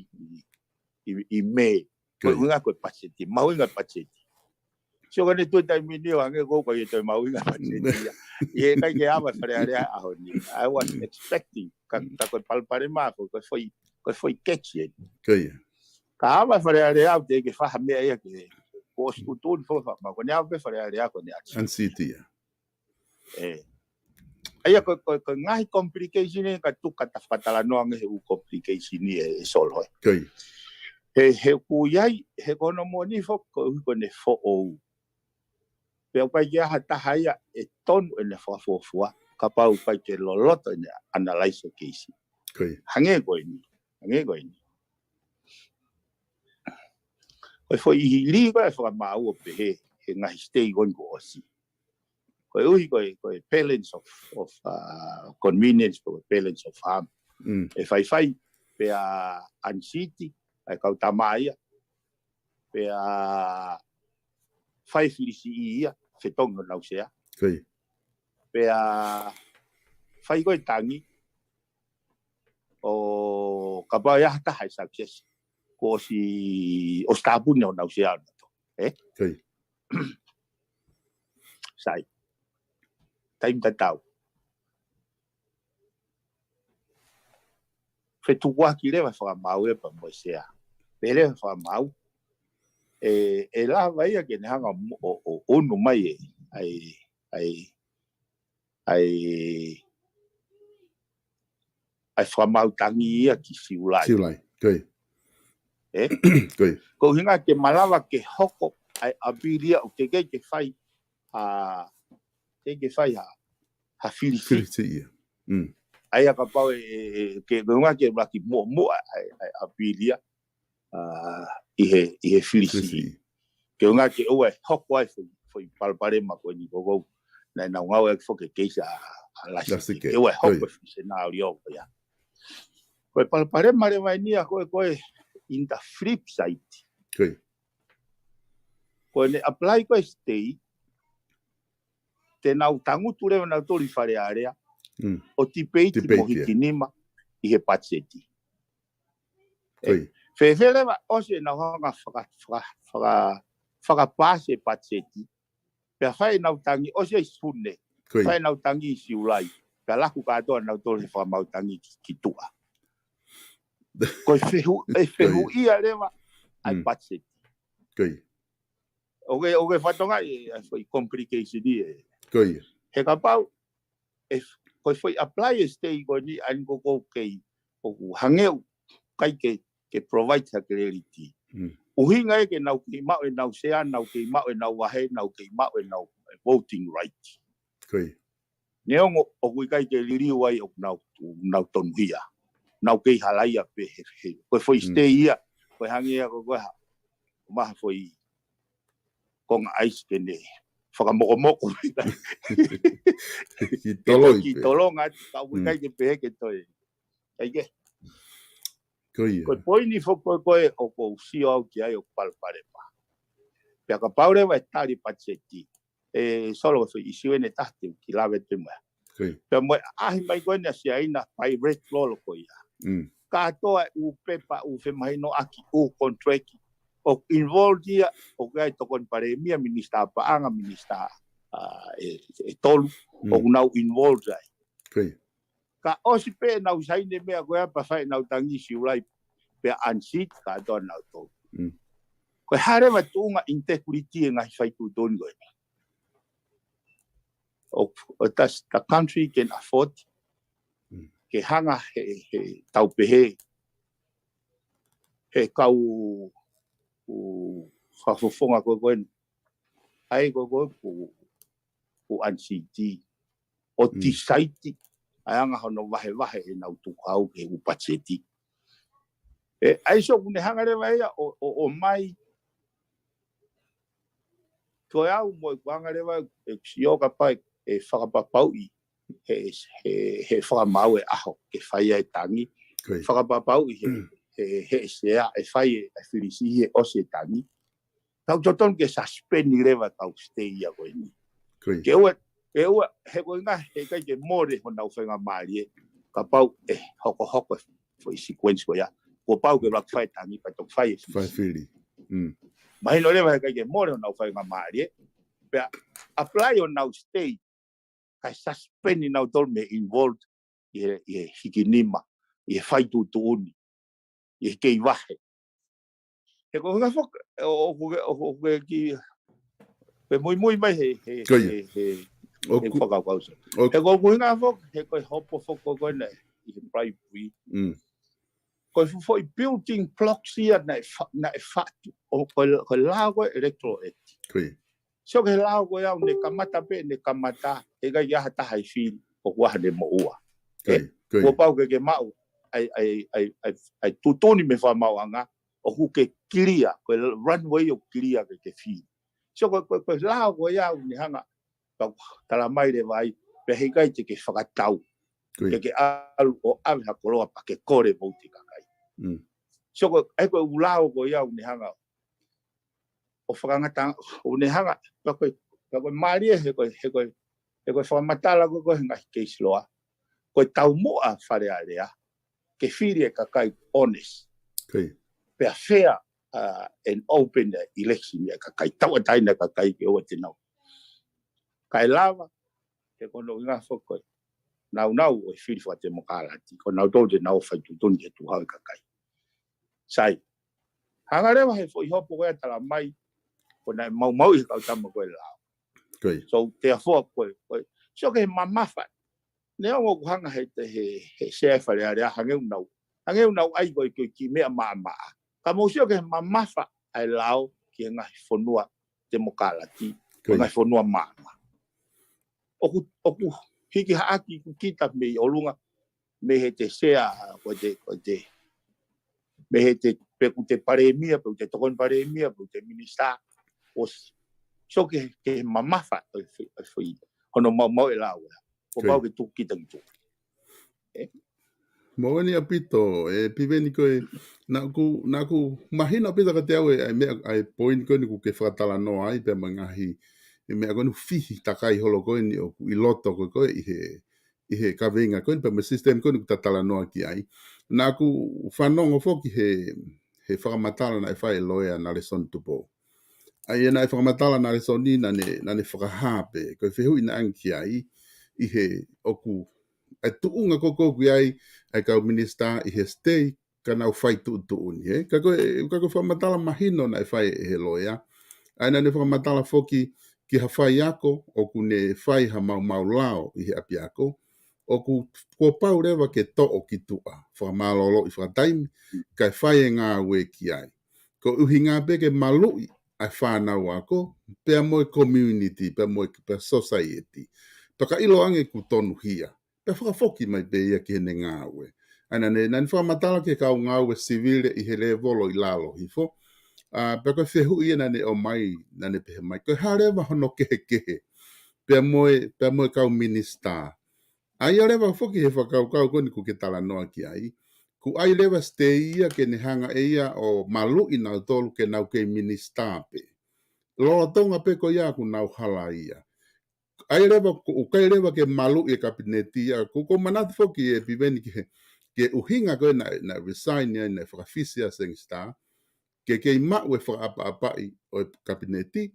ʻi, ʻi Mē. Ko e ʻuhinga ko e patiseti, mahuʻinga patiseti. Sio ka ne tui taimi ni ʻo hangē ko ʻoku ʻikai toe mahuʻinga patiseti ia. ʻI he ʻikai ke ava Fale Alea ʻaho ni. I was expecting, ka, ka ko e palopalema, ko e foʻi, ko e foʻi keksi eni. Ka ava Fale Alea ʻoku teʻeki ke fai ha meʻa ia ke, ko ʻosi tuʻutuʻuni foki fakamaau, ko ʻene ava pē Fale Alea ko ʻene unseat. Unseat ia. ʻE. ʻA ia ko, ko, ko e ngaahi complication ē ka tuku ka ta fakatalanoa ange he ʻū complication ē, ē Solo ē. He, he ʻoku ʻi ai, he ko hono moʻoni foki, ko e ʻuhi ko ʻene foʻou. Pea ʻoku ʻikai ke ʻi ai ha taha ia ʻe tonu ʻene fakafuofua, kapau ʻoku ʻikai ke loloto ʻene analyze e keisi. Hangē ko eni, hangē ko eni. Ko e foʻi hili ko e fakamaau ʻo pehē, he ngaahi stay on ko ʻosi. Ko e ʻuhi ko e, ko e balance of, of, uh, convenience, ko e balance of harm. ʻE faifai, pea unseat, ʻa e kau tama ia, pea fai fili siʻi ia, fetongi honau sea. Pea fai ko e tangi, ʻo kapau ʻe ʻi ai ha taha ʻe success. kuo ʻosi, ʻosi tāpuni honau sea ʻonautolu. Ē? Sai. Taimi tatau. Fetukuaki leva fakamaau ē pea mo e sea. Pea leva fakamaau. ʻE, ʻe lava ia ke ne hanga ʻo, ʻo, ʻo ʻunu mai ē. ʻAi, ʻai, ʻai, ʻai fakamaau tangi ia ki Siulai. Siulai. Ē? Ko e ʻuhinga ke malava ke hoko ʻa e ʻapili ia ʻo teʻeki ke fai ha, teʻeki ke fai ha, ha filisi. Filisi ia. ʻA ia kapau ʻe, ʻe, ʻe, ke, ke ʻuhinga ke laki muʻomuʻa ʻa e, ʻa e ʻapili ia, ʻa, ʻi he, ʻi he filisi. Ke ʻuhinga ke ʻoua ʻe hoko ai foʻi, foʻi palopalema ko eni ko ʻoku ou. Naʻe nau ngāueʻaki foki e keisi ʻa, ʻa Lasike. Ke ʻoua ʻe hoko e foʻi senālio ko ia. Ko e palopalema leva eni ʻa ko e, ko e in the flip side. Ko ʻene apply ko e stay, te nau tangutu leva nautolu ʻi Fale Alea, ʻo tipeiti mo Hikinima ʻi he patiseti. Fēfē leva ʻosi ʻenau hanga faka, faka, faka, fakapaasi e patiseti, pea fai ʻenau tangi ʻosi ʻi Sune, fai ʻenau tangi ʻi Siulai, pea laku kātoa nautolu he fakamaau tangi ki, ki tuʻa. Ko e fehu, ʻe fehuʻia leva ʻa e patiseti. ʻOku ke, ʻoku ke fakatokangaʻi ʻa e foʻi complication ē. He kapau, ʻe, ko e foʻi apply e stay ko eni ʻa eni ko ʻoku ou kei, ʻoku hangē ʻoku ʻikai ke, ke provide ha clarity. ʻUhinga ē ke nau kei maʻu ʻenau sea, nau kei maʻu ʻenau vahe, nau kei maʻu ʻenau voting right. Neongo ʻoku ʻikai ke liliu ai ʻoku nau, nau tonuhia. Nau kei halaia pē he, he. Ko e foʻi stay ia, ko e hangē ia ko, ko e hā. Maha foʻi konga ʻaisi ke ne fakamokomoko. Ki toloi pē. Ki tolonga, ka ʻoku ʻikai ke pehē ke toe. ʻIkai ke. Ko e poini foki ko e ʻoku ou sio au ki ai ʻoku palopalema. Pea kapau leva ʻe tali patiseti. ʻE Solo, ko e foʻi ʻisiū eni ʻe taha te u kiʻi lave atu mo ia. Pea mo e ʻaʻahi mai ko eni ʻa Siaina, pay rate lolo ko ia. Kātoa e ʻū pepa, ʻū femahinoʻaki, ʻū contract. ʻOku involved ia, ʻoku ʻi ai e tokoni palēmia, minisitā paʻanga, minisitā, ʻa, ʻe, ʻe tolu, ʻoku nau involved ai. Ka ʻosi pē ʻenau saini e meʻa ko ia pea fai ʻenau tangi ʻi Siulai pea unseat kātoa nautolu. Ko e hā leva e tuʻunga integrity e ngaahi faituʻutuʻuni ko eni. ʻO, ʻo does the country can afford ke hanga he, he tau pehē he kau ʻū fakafofonga ko ē ko eni. ʻAi ko ē ko ē ʻoku, ʻoku unseat. ʻO tisaiti ʻa e anga hono vahevahe ʻenau tukau ki he ʻū patiseti. ʻE, ʻa ia ʻoku ne hanga leva ia ʻo, ʻo, ʻo mai. Ko e au mo e kuanga leva ʻe sio kapau ʻe fakapapauʻi he, he, he fakamaau e ʻaho ke fai ai e tangi. Fakapapauʻi he, he, he sea ʻe fai e, e filisi he ʻosi e tangi. Tau totonu ke suspend leva kau stay ia ko eni. Ke ʻoua, ke ʻoua, he ko e ʻuhinga, he ʻikai ke mole honau faingamālie. Kapau ʻe hokohoko e foʻi sequence ko ia. Kuo pau ke lak fai tangi pea toki fai e filisi. Mahino leva he ʻikai ke mole honau faingamālie. Pea apply honau stay. Kae suspend nautolu mei he involved ʻi he, ʻi he Hikinima, ʻi he faituʻutuʻuni, ʻi he kei vahe. He ko e ʻuhinga foki, ʻo, ʻo, ʻo, ʻo, ʻo, ki, pe muimui mai he, he, he, he, he fakakaukau sa. He ko e ʻuhinga foki, he ko e hopo foki ko ena ʻi he bribery. Ko e fuʻu foʻi building blocks ia naʻe fa-, naʻe faʻu, ʻo, ko e, ko e lao ko e Electoral Act. Sio ki he lao ko ia ʻoku ne kamata pē, ne kamata, he ʻikai ke ʻi ai ha taha ʻe fili, ʻoku ʻi ai haʻane moʻua. Kuo pau ke ke maʻu, ʻai, ʻai, ʻai, ʻai, ʻai tuʻutuʻuni mei he fakamaauʻanga, ʻoku ke clear, ko e runway ʻoku clear ke ke fili. Sio ko e, ko e, ko e lao ko ia ʻoku ne hanga, ka tala mai leva ai, pea he ʻikai te ke fakatau, ke ke ʻalu ʻo ʻave ha koloa pea ke kole vouti kakai. Sio ko e, ʻai ko e ʻū lao ko ia ʻoku ne hanga, ʻo fakangata, ʻoku ne hanga, pea ko e, pea ko e mālie he ko e, he ko e, he ko e fakamatala ko e, ko e ngaahi case law. Ko e taumuʻa Fale Alea, ke fili e kakai honest. pea fair, uh, and open election ia kakai, tauʻatāina kakai ke ʻoua te nau. Kae lava, he ko hono ʻuhinga foki ko e naunau ʻo e fili fakatemokalati, ko nautolu te nau fai tuʻutuʻuni ke tuʻu hau e kakai. Sai, hanga leva he foʻi hopo ko ē ʻa Talamai, ko naʻe maumauʻi he kau tama ko ē lao. So, therefore, ko e, ko e, sio ki he mamafa. Neongo ʻoku hanga he, he, he Sea ʻo e Fale Alea, hangē ʻoku nau, hangē ʻoku nau ʻai ko e, ko e kiʻi meʻa maʻamaʻa. Ka mou sio ki he mamafa ʻa e lao ki he ngaahi fonua temokalati, ko e ngaahi fonua maʻamaʻa. ʻOku, ʻoku hiki haʻaki ʻoku kita mei ʻolunga, mei he te Sea, ko e te, ko e te, mei he te, pe ʻoku te palēmia, pe ʻoku te tokoni palēmia, pe ʻoku te minisitā, ʻosi. Sio ki he, ki he mamafa ʻo e foʻi, ʻo e foʻi, hono maumauʻi e lao ia. Ko e pau ke tuku kita ki tuʻa. Moʻoni ʻaupito, ē, Piveni ko e, naʻa ku, naʻa ku mahino ʻaupito kiate au e, ʻa e meʻa, ʻa e poini ko eni ʻoku ke fakatalanoa ai pea mo e ngaahi, e meʻa ko eni ʻoku fihi takai holo ko eni ʻoku ʻi loto ko ē ko ē ʻi he, ʻi he kaveinga ko eni pea mo e system ko eni ʻoku ta talanoa ki ai. Naʻa ku fanongo foki he, he fakamatala naʻe fai ʻe he loea Nalesoni Tupou. ʻA ia naʻe fakamatala Nalesoni naʻa ne, naʻa ne fakahā pē, ko e fehuʻi naʻe ʻange ki ai, ʻi he ʻoku, ʻa e tuʻunga ko ē ʻoku ʻi ai ʻa e kau minisitā ʻi he state, ka nau fai tuʻutuʻuni, ē? Ka ko e, ka ko e fakamatala mahino naʻe fai ʻe he loea. ʻA ia naʻa ne fakamatala foki ki ha faiako, ʻoku ne fai ha maumau lao ʻi he ʻapiako, ʻoku kuo pau leva ke toʻo ki tuʻa, fakamālōlōʻi fakataimi, kae fai e ngāue ki ai. Ko e ʻuhinga pē ke maluʻi ʻa e fānau ako, pea mo e community, pea mo e, pea society. Pea ka ʻiloange ʻoku tonuhia. Pea fakafoki mai pē ia ki heʻene ngāue. ʻA ia naʻa ne, naʻa ne fakamatala ki he kau ngāue sivile ʻi he lēvolo ʻi lalo hifo. ʻA, pea ko e fehuʻi ia naʻa ne ʻomai, naʻa ne pehē mai. Ko e hā leva hono kehekehe. Pea mo e, pea mo e kau minisitā. ʻA ia leva foki he fakakaukau ko eni ʻoku ke talanoa ki ai. ʻOku ʻai leva state ia ke ne hanga ʻe ia ʻo maluʻi nautolu ke nau kei minisitā pē. Lolotonga pē ko ia ʻoku nau halaia. ʻAi leva, ʻoku ʻikai leva ke maluʻi e kapineti ia, ʻoku, ʻoku ou manatu foki ē Piveni ki he, ki he ʻuhinga ko ē naʻe, naʻe resign ai, naʻe fakafisi ʻa Sangster, ke kei maʻu e fakaʻapaʻapaʻi ʻo e kapineti,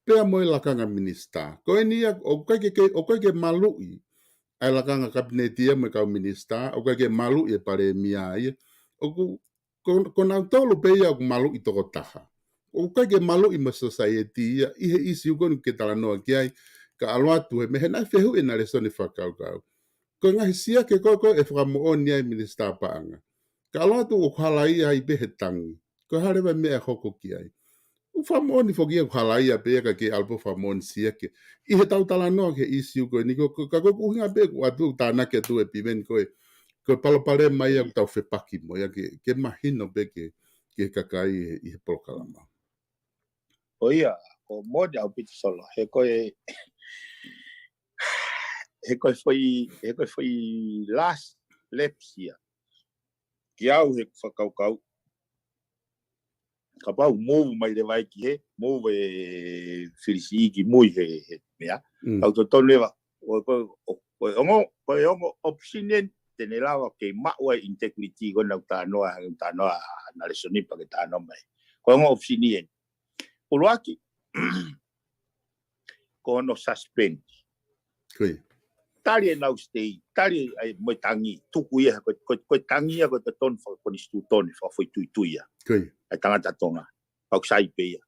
pea mo e lakanga minisitā. Ko eni ia, ʻoku ʻikai ke, ke, ʻoku ʻikai ke maluʻi ʻa e lakanga kapineti ia mo e kau minisitā, ʻoku ʻikai ke maluʻi e palēmia ia, ʻoku ko, ko nautolu pē ia ʻoku maluʻi tokotaha. ʻOku ʻikai ke maluʻi mo e society ia, ʻi he issue ko eni ʻoku ke talanoa ki ai, ka ʻalu atu he meʻa naʻe fehuʻi ʻe Nalesoni fakakaukau. Ko e ngaahi siake ko ē ko ē ʻe fakamoʻoni ai Minisitā Paʻanga. Ka ʻalu atu ʻoku halaia ai pē he tangi. Ko e hā leva e meʻa ʻe hoko ki ai. ʻOku fakamoʻoni foki ia ʻoku halaia pē ia ka ke ʻalu pē ʻo fakamoʻoni siake. ʻI heʻetau talanoa ki he issue ko eni ko, ko, ka ko e ʻuhinga pē ʻoku ʻoatu ʻoku tānaki atu ʻe Piveni ko e, ko e palopalema ia ʻoku tau fepaki mo ia ke, ke mahino pē ke, ke kakai ʻi he, ʻi he polokalama. ʻO ia, ʻoku moʻoni ʻaupito Solo. He ko e, he ko e foʻi, he ko e foʻi last laps ia. Ki au he fakakaukau. Kapau move mai leva ai ki he, move e filisi ki mui he, he meʻa. Mm. Kau totonu leva, ko, ko, ko, ko e ongo, ko e ongo option eni, te ne lava ke maʻu ai integrity ko ena ʻoku talanoa, ʻoku talanoa Nalesoni pea ke talanoa mai. Ko e ongo option eni. ʻUluaki, ko hono suspend. Ko ia. Tali ʻenau stay, tali ai mo e tangi, tuku ia, ko, ko, ko e tangi ia, ko e totonu fakakonisitūtone, fakafoʻituitui ia. Ko ia. ʻA e tangata Tonga, ʻoku sai pē ia.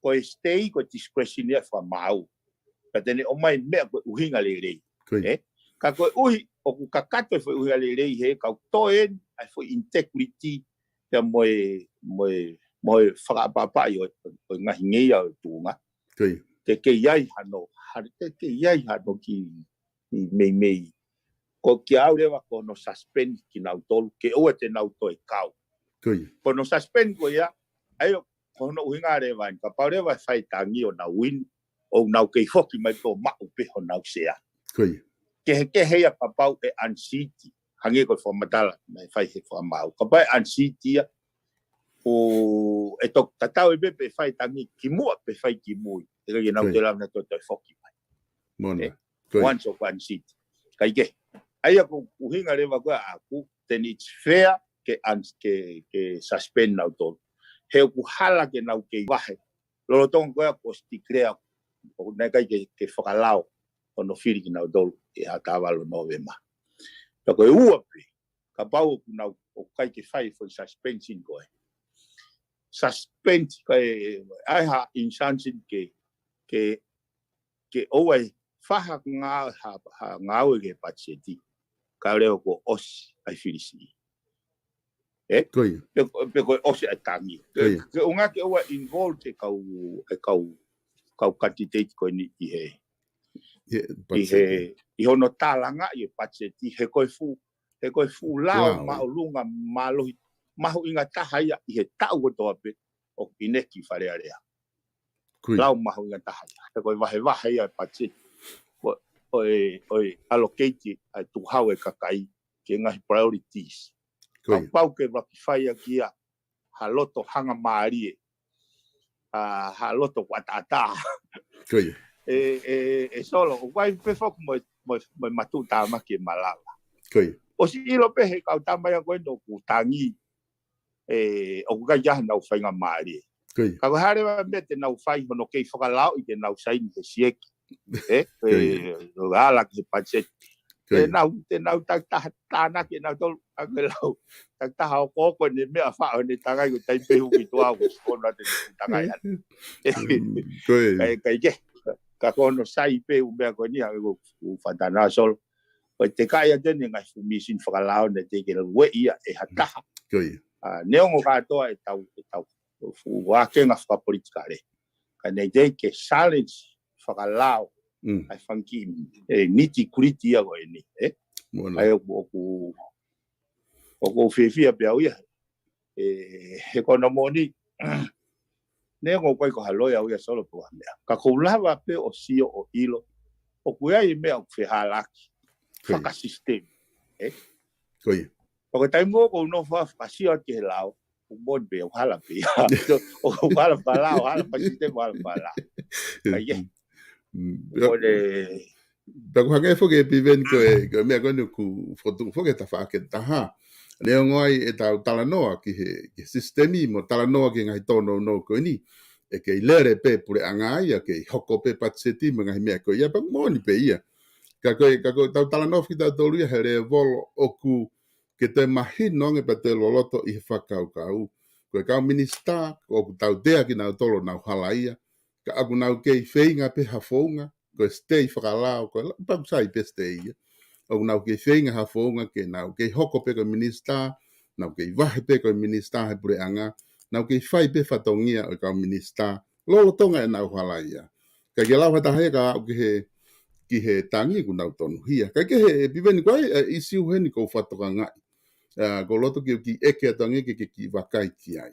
Ko e stay, ko e discretion ia fakamaau. Ka te ne ʻomai meʻa ko e ʻuhinga lelei. Ko ia. Eh? Ka koeʻuhi, ʻoku kakato e foʻi ʻuhinga lelei he kau toe ʻa e foʻi integrity, pea mo e, mo e, mo e fakaʻapaʻapaʻi ʻo, ʻo e ngaahi ngeia ʻo e tuʻunga. Ko ia. Ke kei ai hano, ha-, ke kei ai hano kiʻi meimei. Ko kia au leva ko hono suspend kinautolu, ke ʻoua te nau toe kau. Ko ia. Ko hono suspend ko ia, ʻa ia ko hono ʻuhinga leva eni, kapau leva ʻe fai tangi ʻo nau win, ʻo nau kei foki mai pē ʻo maʻu pē honau sea. Ko ia. Kehekehe ia kapau ʻe unseat, hangē ko e fakamatala naʻe fai he fakamaau. Kapau ʻe unseat ia, ʻo ʻe toki tatau ai pē pe fai tangi kimuʻa pe fai kimui. ʻIkai ke nau Ko ia. toe lava nautolu ʻo toe foki mai. Moʻoni. Eh, Ko ia. once ʻoku unseat. Kae kehe. ʻA ia ko e ʻuhinga leva ko ē ʻaʻaku, then it's fair ke, ans- ke, ke suspend nautolu. He ʻoku hala ke nau kei vahe. Lolotonga ko ia kuo ʻosi declare ʻoku ʻikai ke, ke fakalao hono fili kinautolu ʻi he taʻu valu Nōvema. Pea ko e ua pē, kapau ʻoku nau ʻoku ʻikai ke fai foʻi suspension ko ē. Suspend ko ē, ʻai ha injunction ke, ke, ke ʻoua ʻe fai ha ngā-, ha, ha ngāue ki he patiseti. Kae leo kuo ʻosi ʻa e fili siʻi. Ē? Ko ia. Pe, pe ko e ʻosi ʻa e tangi. Ko ia. Ke ʻunga ke ʻoua involve e kau, e kau, kau candidate ko eni ʻi he, ʻI he ʻi he, patiseti. ʻI hono tālangaʻi e patiseti, he ko e fuʻu, he ko e fuʻu lao Lao, ē. māʻolunga mālohi, mahuʻinga taha ia ʻi he taʻu kotoa pē ʻoku ʻineki Fale Alea. Ko ia. Lao mahuʻinga taha ia. He ko e vahevahe ia e patiseti. ʻO, ʻo e, ʻo e allocate ʻa e tukuhau e kakai ki he ngaahi priorities. Ko ia. Kapau ke vaki fai ʻaki ia ha loto hangamālie. ʻA, ha loto kuataʻatā. Ko ia. ʻE, ʻe, ʻe Solo, ʻoku ʻi ai pē foki mo e, mo e, mo e matuʻutāmaki e malava. Ko ia. ʻOsi ʻilo pē he kau tama ia ko ē ʻoku tangi, ʻe, ʻoku ʻikai ke ʻi ai hanau faingamālie. Ko ia. Ka ko e hā leva e meʻa te nau fai hono kei fakalaoʻi ke nau saini he sieki. Ē, Ko ia. ʻe, ʻo ala ki he patiseti. Ko ia. Te nau, te nau takitaha tānaki ʻe nautolu, ʻa ko e lau. Takitaha ʻokoʻoko ʻene meʻa faʻo ʻene tangai ko e taimi pē huki tuā ko e sikono atu ʻene tangai atu. Mm, ko ia. Kai, kai ke. Ka ko hono sai pē ʻū meʻa ko eni ʻa ko ʻū fānau Solo. Ko e teʻeki ai ʻa eni ngaahi fuʻu mīsini fakalao ne teʻeki ke lau ia ʻe ha taha. Ko ia. ʻA, neongo kātoa e tau, e tau fuʻu vāhenga fakapolitikale. Ka ne teʻeki ke challenge fakalao Mm. ʻa e fanga kiʻi, e, nitty-gritty ia ko eni, ē? Moʻoni. ʻA ia ʻoku, ʻoku, ʻoku ou fiefia pē au ia. ʻE, he ko hono moʻoni, neongo ʻoku ʻikai ko ha loea au ia Solo pe ko ha meʻa. Ka ʻoku ou lava pē ʻo sio ʻo ʻilo ʻoku ʻi ai e meʻa ʻoku fehālaaki. Ko ia. Fakasisitemi, ē? Ko ia. Pea ko e taimi ʻoku ou nofo ʻo fakasio atu ki he lao, ʻoku moʻoni pē, ʻoku hala pē ia. ʻOku hala fakalao, hala fakasisitemi, hala fakalao. Ka ia. Mm, ʻOku ʻi ai. Pea ʻoku hangē foki ē Piveni ko e, ko e meʻa ko eni ʻoku fokotuʻu foki he tafaʻaki ʻe taha. Neongo ʻa e tau talanoa ki he, ki he sisitemi mo talanoa ki he ngaahi tōnounou ko eni. ʻE kei lele pē puleʻanga ia, kei hoko pē patiseti mo e ngaahi meʻa ko ia, pea moʻoni pē ia. Ka ko e, ka ko e tau talanoa foki tautolu ia he lēvolo ʻoku ke toe mahino ange pea toe loloto ʻi he fakakaukau. Ko e kau minisitā, ʻoku tautea kinautolu ʻo nau halaia, ka ʻoku nau kei feinga pē ha founga, ko e stay fakalao, ko e la-, pea ʻoku sai pē stay ia. ʻOku nau kei feinga ha founga ke nau kei hoko pē ko e minisitā, nau kei vahe pē ko e minisitā he puleʻanga, nau kei fai pē fatongia ʻo e kau minisitā, lolotonga ʻenau halaia. Ka ke lau ha taha ia ka aʻu ki he, ki he tangi ʻoku nau tonuhia. Ka ke he, ʻe Piveni ko e, ʻe, ʻisiu heni ʻoku ou fakatokangaʻi. ʻA, ʻoku ou loto ke u kiʻi ʻeke atu ange ke, ke kiʻi vakai ki ai.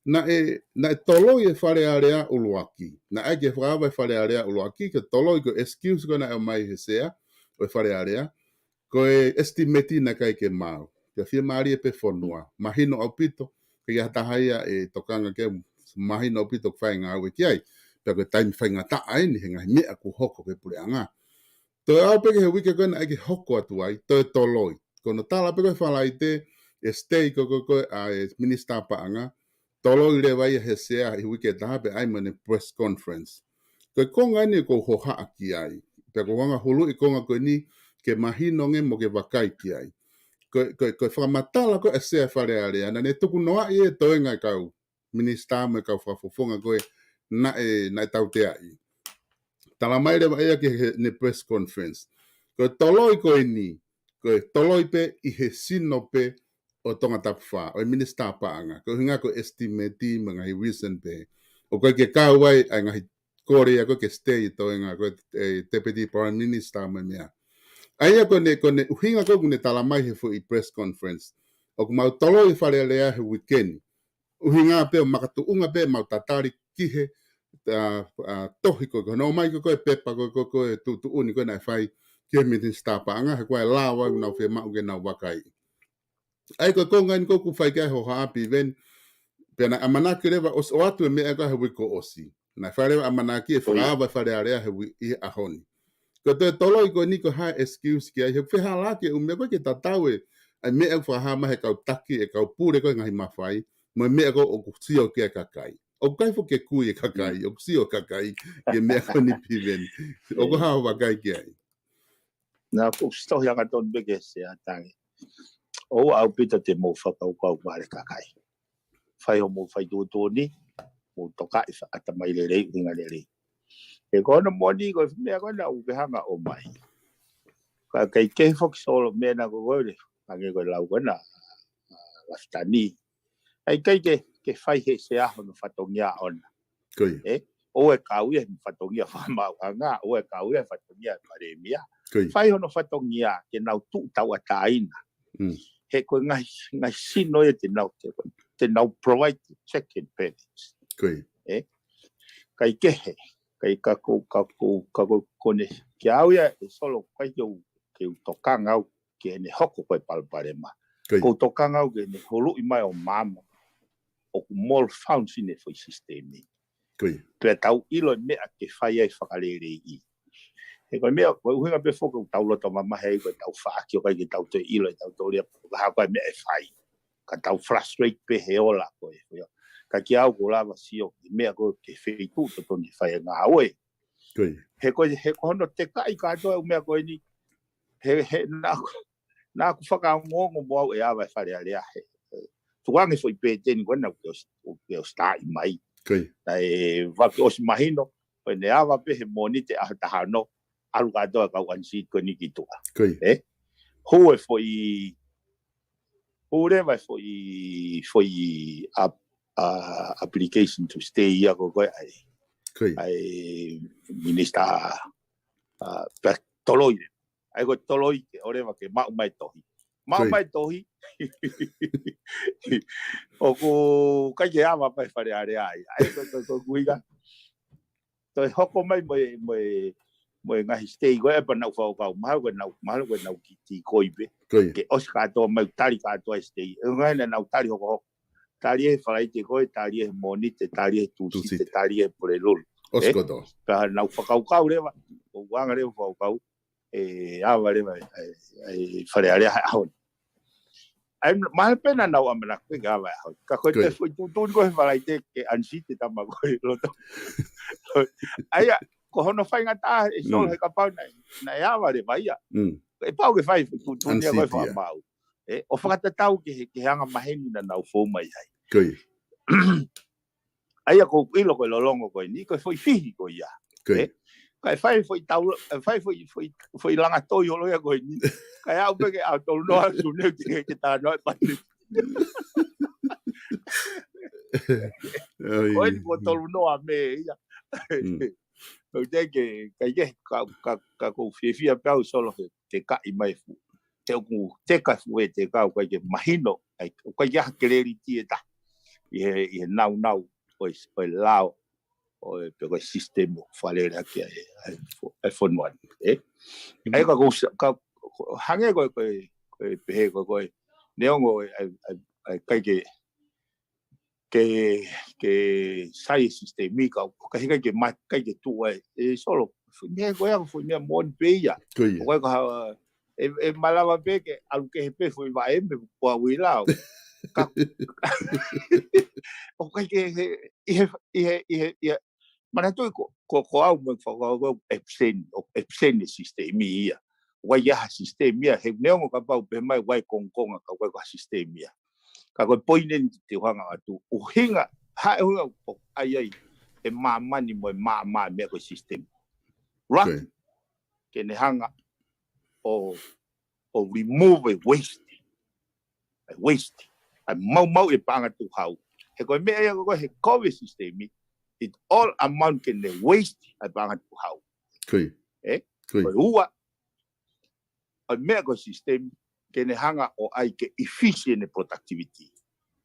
Naʻe, naʻe toloi e Fale Alea ʻuluaki. Naʻe ʻai ke fakaava e Fale Alea ʻuluaki, ke toloi ko e excuse ko ē naʻe ʻomai he sea ʻo e Fale Alea. Ko e estimate naʻe ʻikai ke maau. Pea fiemālie pē fonua. Mahino ʻaupito, ke ʻi ai ha taha ia ʻe tokanga ke mahino ʻaupito ʻoku fai e ngāue ki ai. Pea ko e taimi faingataʻa eni he ngaahi meʻa ʻoku hoko ki he puleʻanga. Toe aʻu pē ki he uike ko ē naʻe ʻai ke hoko atu ai, toe toloi. Ko hono tala pē ko ē Falaite, e stay ko ē, ko ē, ko ē ʻa e minisitā paʻanga, toloi leva ia he sea ʻi he uike ʻe taha pea ʻai mo ʻene press conference. Ko e konga eni ʻoku ou hohaʻa ki ai. Pea ʻoku ou hanga ʻo huluʻi e konga ko eni ke mahino ange mo ke vakai ki ai. Ko e, ko e, ko e fakamatala ko ē ʻa e sea Fale Alea, naʻa ne tukunoaʻi e toenga e kau minisitā mo e kau fakafofonga ko ē naʻe, naʻe tauteaʻi. Tala mai leva ia ki heʻene press conference. Ko e toloi ko eni, ko e toloi pē ʻi he sino pē ʻo Tongatapu fā, ʻo e minisitā paʻanga. Ko e ʻuhinga ko e estimate mo e ngaahi reason pē. ʻOku ʻikai ke kau ai ʻa e ngaahi kole ia ko ē ke stay e toenga ko ē, e Deputy Prime Minister mo e meʻa. ʻA ia ko ʻene, ko ʻene ʻuhinga ko ē ʻoku ne tala mai he foʻi press conference. ʻOku mau toloi e Fale Alea he uike ni. ʻUhinga pē ʻo makatuʻunga pē mau tatali ki he, ʻa, ʻa, tohi ko ē, ko hono ʻomai ko ē ko e pepa ko ē, ko e, ko e tuʻutuʻuni ko ē naʻe fai ki he minisitā paʻanga, he ko e lao ʻoku nau fiemaʻu ke nau vakai. ʻA ia ko e konga eni ko ē ʻoku fai ki ai e hohaʻa Piveni, pea naʻe ʻamanaki leva ʻo ʻoatu e meʻa ko ē he uike kuo ʻosi. Naʻe fai leva ʻamanaki ʻe fakaava e Fale Alea he uike ʻi he ʻaho ni. Ko e toe toloi ko eni ko e hā e excuse ki ai, he ʻoku fehālaaki e ʻū meʻa ko ē ke tatau e ʻa e meʻa ʻoku fakahā mai he kau taki, e kau pule ko e ngaahi mafai, mo e meʻa ko ē ʻoku sio ki ai e kakai. ʻOku ʻikai foki ke kui e kakai, ʻoku sio e kakai ki he meʻa ko eni, Piveni. ʻOku hā hoʻo vakai ki ai? Naʻa ku tohi angatonu pē ke se atangi. ʻOua ʻaupito te mou fakakaukau vale kakai. Fai hoʻomou fai tuʻutuʻuni, mou tokaʻi fa-, ʻatamai lelei, ʻuhinga lelei. He ko hono moʻoni ko e meʻa ko ena ʻoku ke hanga ʻo ʻomai. Ka ʻikai ke foki Solo meʻa na ko koe le, hangē ko e lau ko ena, ʻa, Lafitani. ʻIkai ke, ke fai he sea hono fatongia ʻona. Ko ia. ʻE, ʻoua ʻe kau ia he fatongia fakamaauʻanga, ʻoua ʻe kau ia he fatongia palēmia. Ko ia. Fai hono fatongia ke nau tuʻu tauʻatāina. Mm. He ko e ngaahi, ngaahi sino ia te nau, te, te nau provide the check and balance. Ko ia. ʻE, ʻikai ke he, ʻikai ka ko, ka ko, ka ko kone, ke au ia ʻe Solo, ʻikai ke u, ke u tokanga au ke ne hoko ko e palopalema. Ko ia. Ko u tokanga au ke ne huluʻi mai ʻo maama ʻoku malfunction e foʻi sisitemi. Ko ia. Pea tau ʻilo e meʻa ke fai ai fakaleleiʻi. He ko e meʻa, ko e ʻuhinga pē foki ʻoku tau loto mamahi ai ko e tau faʻaki ʻoku ʻikai ke tau toe ʻilo ʻe tautolu ia pe ko e hā ko e meʻa ʻe fai. Ka tau frustrate pē he ola ko ē. Ka kiate au ʻoku ou lava sio ki he meʻa ko ē ki he feituʻu totonu ke fai e ngāue. Ko ia. He ko e, he ko hono tekaʻi kātoa e ʻū meʻa ko eni. He, he naʻa ku, naʻa ku fakaongoongo mo au ʻe ava e Fale Alea he, he tukuange foʻi pēteni ko ena ʻoku ke ʻosi, ʻoku ke ʻosi taaʻi mai. Ko ia. Naʻe vave ke ʻosi mahino, ko ʻene ava pē he Mōnite ʻaho taha ono, ʻalu kātoa e kau unseated ko eni ki tuʻa. Ko ia. ʻE? Hū e foʻi, hū leva e foʻi, foʻi ap-, a, application to stay ia ko ē ʻa e, ko ia, ʻa e minisitā, a, pea toloi leva. ʻA ia ko e toloi ke ʻoleva ke maʻu mai e tohi. Maʻu, ko ia, mai e tohi. ʻOku ʻikai ke ava mai e Fale Alea ia. ʻA ia ko e, ko e, ko e ʻuhinga. Toe hoko mai mo e, mo e, mo e ngaahi stay ko ē pea nau fakakaukau. Mahalo ko e nau, mahalo ko e nau kiʻi tī ko ē pē. Ko ia. Ke ʻosi kātoa mai, tali kātoa e stay. ʻE ngaahi naʻa nau tali hokohoko. Tali he Falaite ko ē, tali he Mōnite, tali he Tūsite, Tūsite, tali he Pulelulu. ʻOsi, ʻe? Kotoa. Ka nau fakakaukau leva, ʻo anga leva fakakaukau, ʻe ava leva e, e, e Fale Alea he ʻaho ni. ʻA ia, mahalo pē naʻa nau ʻamanaki ke ava e ʻaho ni. Ka ko e, ko ia, te foʻi tuʻutuʻuni ko ē he Falaite ke unseated e tama ko ē loto. ʻA ia, ko hono faingataʻa ʻe Solo, mm, he kapau naʻe, naʻe ava leva ia. Mm. ʻE pau ke fai foʻi tuʻutuʻuni ia ko ē, unseat ia, fakamaau. ʻE, ʻo fakatatau ki he, ki he anga maheni naʻa nau fou mai ai. Ko ia. ʻA ia ʻoku ou ʻilo ko e lolongo ko eni, ko e foʻi fihi ko ia. Ko ia. ʻE, kae fai foʻi tau, ʻe fai foʻi, foʻi, foʻi langa toi holo ia ko eni. Kae aʻu pē ke ʻaho tolu noa atu ne ke, ke talanoa e pati. ʻAi. Ko eni ko e tolu noa Mē ia. Mm. ʻOku teʻeki ke, ʻikai ke, ka, ka, ka ʻoku ou fiefia pē au Solo he tekaʻi mai e fuʻu. He ʻoku teka e fuʻu ʻe teka, ʻoku ʻikai ke mahino, ʻai, ʻoku ʻikai ke ʻi ai ha clarity ʻe taha ʻi he, ʻi he naunau ʻo e, ʻo e lao, ʻo e, pe ko e system ʻoku fakalele ʻaki ʻa e, ʻa e fo-, ʻa e fonua ni, ē? Mm. ʻA ia ka ʻoku ou sa-, ka, hangē ko e, ko e, ko e pehē ko ē, ko e, neongo ʻa e, ʻa e, ʻa e, ʻikai ke ke, ke sai e sisitemi ka, ka heʻikai ke ma-, ʻikai ke tuʻu ai, ʻe Solo. Foʻi meʻa ko ia, foʻi meʻa moʻoni pē ia. Ko ia. ʻOku ʻikai ko ha, ʻe, ʻe malava pē ke ʻalu kehe pē foʻi vaʻe mei he kuaʻi lao. Ka, ʻoku ʻikai ke, he, ʻi he, ʻi he, ʻi he, ʻi he, manatuʻi ko, ko, ko au mo e fakakaukau ʻoku absent, ʻoku absent e sisitemi ia. ʻOku ʻikai ha sisitemi ia, he neongo kapau pehē mai ʻoku ʻi ai e kongokonga ka ʻoku ʻikai ko ha sisitemi ia. Ka ko e poini eni te u hanga atu, ʻuhinga, hā e ʻuhinga ʻoku ʻi ai ai e māmani mo e maama e meʻa ko e sisitemi. Right? Okay. Ke ne hanga ʻo, ʻo remove e waste. ʻA e waste. ʻA e maumauʻi e paʻanga tukuhau. He ko e meʻa ia ko ē he kovi e sisitemi, it all amount ke ne waste ʻa e paʻanga tukuhau. Ko ia. Ē? Ko ia. Ko e ua, ʻa e meʻa ko e sisitemi, ke ne hanga ʻo ʻai ke efficient e productivity.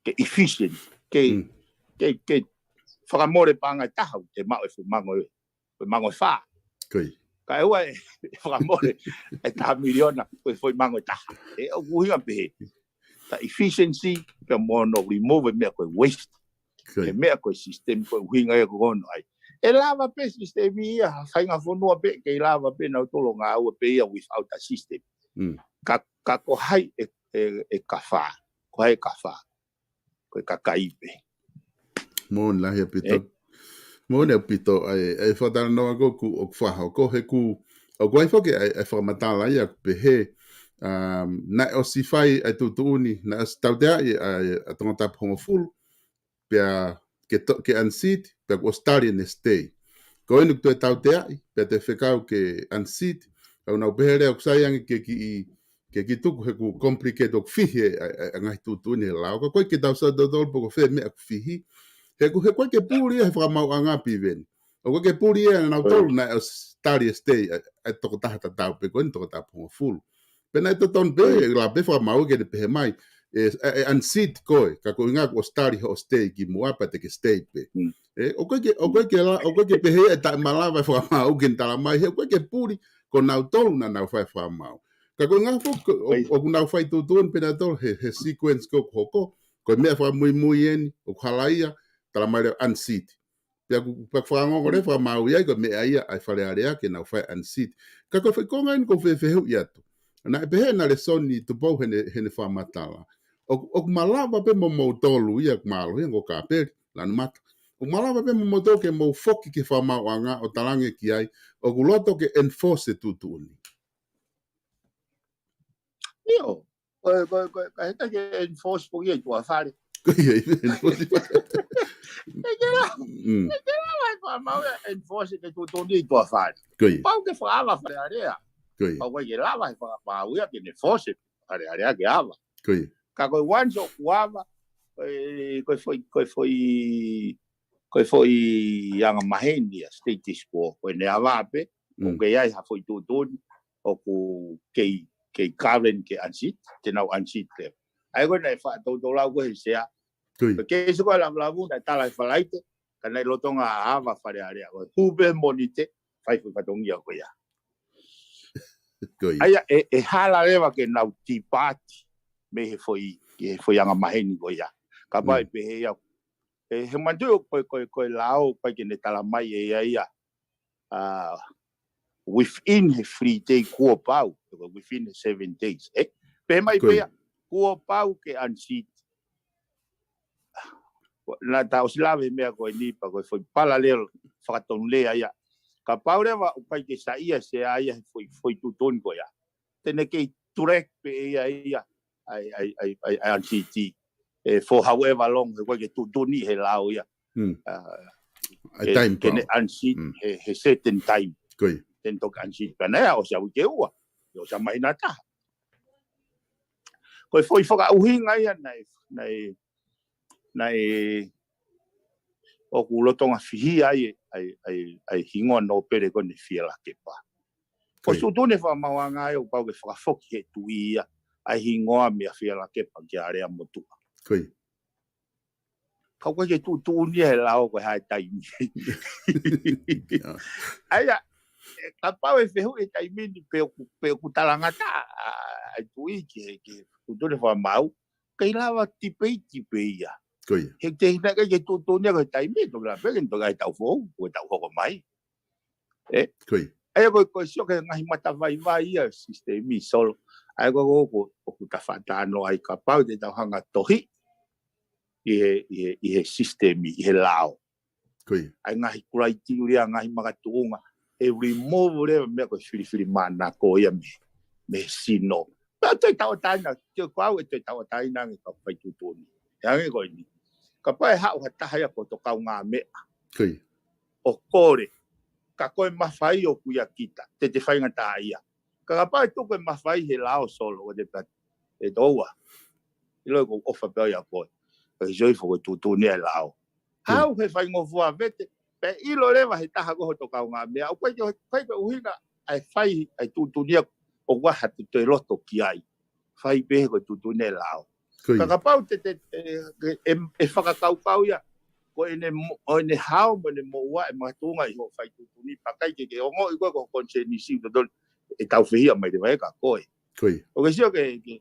Ke efficient. Ke, mm, ke, ke fakamole paʻanga ʻe taha, te maʻu e fuʻu mango ʻe, ko e mango ʻe fā. Ko ia. Kae ʻoua ʻe fakamole e taha miliona, ko e foʻi mango ʻe taha. ʻE, ʻoku ʻuhinga pehē. Ta efficiency, pea mo hono remove e meʻa ko e waste. Ko ia. He meʻa ko e sisitemi ko e ʻuhinga ia ko hono ʻai. ʻE lava pē sisitemi ia, ha faʻahinga fonua pē, ʻikai lava pē nautolu ʻo ngāue pē ia without a system. Mm. Ka, ka ko hai ʻe, ʻe, ʻe kafā. Ko hai ʻe kafā? Ko e kakai pē. Moʻoni lahi ʻaupito. Moʻoni ʻaupito ʻa e, ʻa e fakatalanoa ko ē ʻoku, ʻoku fakahoko he ʻoku, ʻoku ʻi ai foki ʻa e, ʻa e fakamatala ia ʻoku pehē, um, naʻe ʻosi fai ʻa e tuʻutuʻuni, naʻe ʻosi tauteaʻi ʻa e, ʻa Tongatapu hongofulu, pea ke to-, ke unseat, pea kuo ʻosi tali ʻene stay. Ko eni ʻoku toe tauteaʻi, pea toe fekau ke unseat, ʻoku nau pehē leva ʻoku sai ange ke kiʻi, ke kiʻi tuku he ʻoku complicate ʻoku fihi ʻa e, ʻa e, ʻa e ngaahi tuʻutuʻuni he lao. Ka ʻoku ʻikai ke tau sio tautolu pe ko fē meʻa ʻoku fihi. He ʻoku, he ʻoku ʻikai ke puli ia he fakamaauʻanga Piveni. ʻOku ʻikai ke puli ia naʻa nau tolu naʻe ʻosi tali e stay ʻa e, ʻa e tokotaha tatau pē ko eni Tongatapu hongofulu. Pea naʻe totonu pē, ʻe lava pē fakamaau ke ne pehē mai, ʻe, ʻe, ʻe unseat koe, ka ko e ʻuhinga kuo ʻosi tali hoʻo stay kimuʻa pea te ke stay pē. ʻE, ʻoku ʻikai ke, ʻoku ʻikai ke la-, ʻoku ʻikai ke pehē ia ʻe taʻemalava e fakamaau ke ne tala mai, he ʻoku ʻikai ke puli, ko nautolu naʻa nau fai e fakamaau. Ka ko e ʻuhinga foki, ʻo, ʻoku nau fai tuʻutuʻuni pē nautolu he, he sequence ko ē ʻoku hoko, ko e meʻa fakamuimui eni, ʻoku halaia, tala mai leva unseat. Pea ʻoku, pea ʻoku fakangongo leva e fakamaau ia ko e meʻa ia ʻa e Fale Alea ke nau fai unseat. Ka ko e foʻi konga eni ʻoku ou fie fehuʻi atu. Naʻe pehē ʻena lēsoni Tupou heʻene, heʻene fakamatala. ʻOku, ʻoku malava pē mo moutolu ia ʻoku mālohi ia ko Kapeli, Lanumata. ʻOku malava pē mo moutolu ke mou foki ki he fakamaauʻanga ʻo talaange ki ai, ʻoku loto ke enforce e tuʻutuʻuni. ʻIo, ko e, ko e, ko e, ka heka ke enforce foki ia ʻi tuʻa fale. Ko ia, ʻi enforce foki. ʻIkai ke lava, ʻikai ke lava e fakamaau ia enforce ke tuʻutuʻuni ʻi tuʻa fale. Ko ia. Pau ke fakaava Fale Alea. Ko ia. Pau ke lava e fakamaau ia ke ne force Fale Alea ke ava. Ko ia. Ka ko e once ʻoku ava, ko e, ko e foʻi, ko e foʻi, ko e foʻi anga maheni ia status quo, ko ʻene ava pē, ʻoku ʻi ai ha foʻi tuʻutuʻuni, ʻoku kei, kei govern ke unseat, te nau unseat leva. ʻA ia ko ē naʻe faʻa toutou lau ko ē he sea. Ko ia. Pea kei sio ko e lavulavu naʻe tala he Falaite, ka naʻe lolotonga ava Fale Alea ko ē. Hū pē Mōnite, fai foʻi fatongia ko ia. Ko ia. ʻA ia, ʻe, ʻe hala leva ke nau tipati mei he foʻi, he foʻi anga maheni ko ia. Kapau ʻe pehē ia, ʻe, he manatuʻi ko e, ko e, ko e lao, ʻikai ke ne tala mai ʻe ia ia, ʻa, within he three day kuo pau, ko e within he seven days, ē? Pehē mai pē ia, kuo pau ke unseat. Naʻa ta ʻosi lave he meʻa ko eni pea ko e foʻi parallel fakatonulea ia. Kapau leva ʻoku ʻikai ke saiʻia e sea ia he foʻi, foʻi tuʻutuʻuni ko ia, te ne kei drag pē ia ia, ʻa e, ʻa e, ʻa e, ʻa e, ʻa e unseat. ʻE, for however long, he ʻoku ʻikai ke tuʻutuʻuni he lao ia. ʻA e time pau. Ke ne unseat he, he certain time. Ko ia. Te ne toki unseat pē ʻana ia ʻosi ʻa e uike ua, ʻosi ʻa e māhina ʻe taha. Ko e foʻi fakaʻuhinga ia naʻe, naʻe, naʻe ʻoku lolotonga fihia ai, ʻa e, ʻa e, ʻa e hingoa nōpele ko eni Fielakepa. Ko e tuʻutuʻuni fakamaauʻanga ia ʻoku pau ke fakafoki he tuʻi ia, ʻa e hingoa meia Fielakepa ki Aleamotuʻa. Ko ia. Ka ʻoku ʻikai ke tuʻutuʻuni ia he lao ko e hā e taimi. ʻA ia, ʻe, kapau ʻe fehuʻi he taimi ni pe ʻoku, pe ʻoku talangataʻa ʻa e tuʻi ki he, ki he tuʻutuʻuni fakamaau, ʻikai lava tipeiti pē ia. Ko ia. He te hina ʻikai ke tuʻutuʻuni ia ko e taimi, toki lava pē ke ne toki ʻai tau fou, ko e tau hoko mai. Ē? Ko ia. ʻA ia ko e, ko e sio ki he ngaahi matavaivai ia sisitemi Solo. ʻA ia ko e, ko e, ko e, ʻoku ta faʻa talanoa ai kapau te tau hanga tohi ʻi he, ʻi he, ʻi he sisitemi, ʻi he lao. Ko ia. ʻA e ngaahi kuraitiulia, ngaahi makatuʻunga, ʻe remove leva meʻa ko e filifilimānako ia mei, mei he sino. Pea toe tauʻatāina, ke ko au ʻe toe tauʻatāina ange kau fai tuʻutuʻuni. ʻE ange ko eni. Kapau ʻe haʻu ha taha ia ko hoto kaungāmeʻa. Ko ia. ʻO kole. Ka ko e mafai ʻoku ʻia kita. Te te faingataʻaʻia. Ka kapau ʻe tuku e mafai he lao Solo, ʻo te pehē ʻe toua. ʻIlo ko e ʻofa pē ia ko e. Ka ke sio hifo ko e tuʻutuʻuni ʻa e lao. Haʻu he faingofua vete, pea ʻilo leva he taha ko hoto kaungāmeʻa, ʻoku ʻikai ke, ʻikai ke ʻuhinga ʻa e fai, ʻa e tuʻutuʻuni ia, ʻoku ʻi ai ha toe loto ki ai. Fai pē ko e tuʻutuʻuni ʻa e lao. Ko ia. Ka kapau te, te, ʻe, ʻe, ʻe fakakaukau ia, ko ʻene mo-, ʻo ʻene hao mo ʻene moʻua ʻe makatuʻunga ʻi hoʻo fai tuʻutuʻuni, pea ʻikai ke ke ongoʻi koe ko hoʻo konisēnisi ʻoku totonu ʻe tau fehiʻa mai leva ʻe ka koe. Ko ia. ʻOku ke sio ki he, ki he,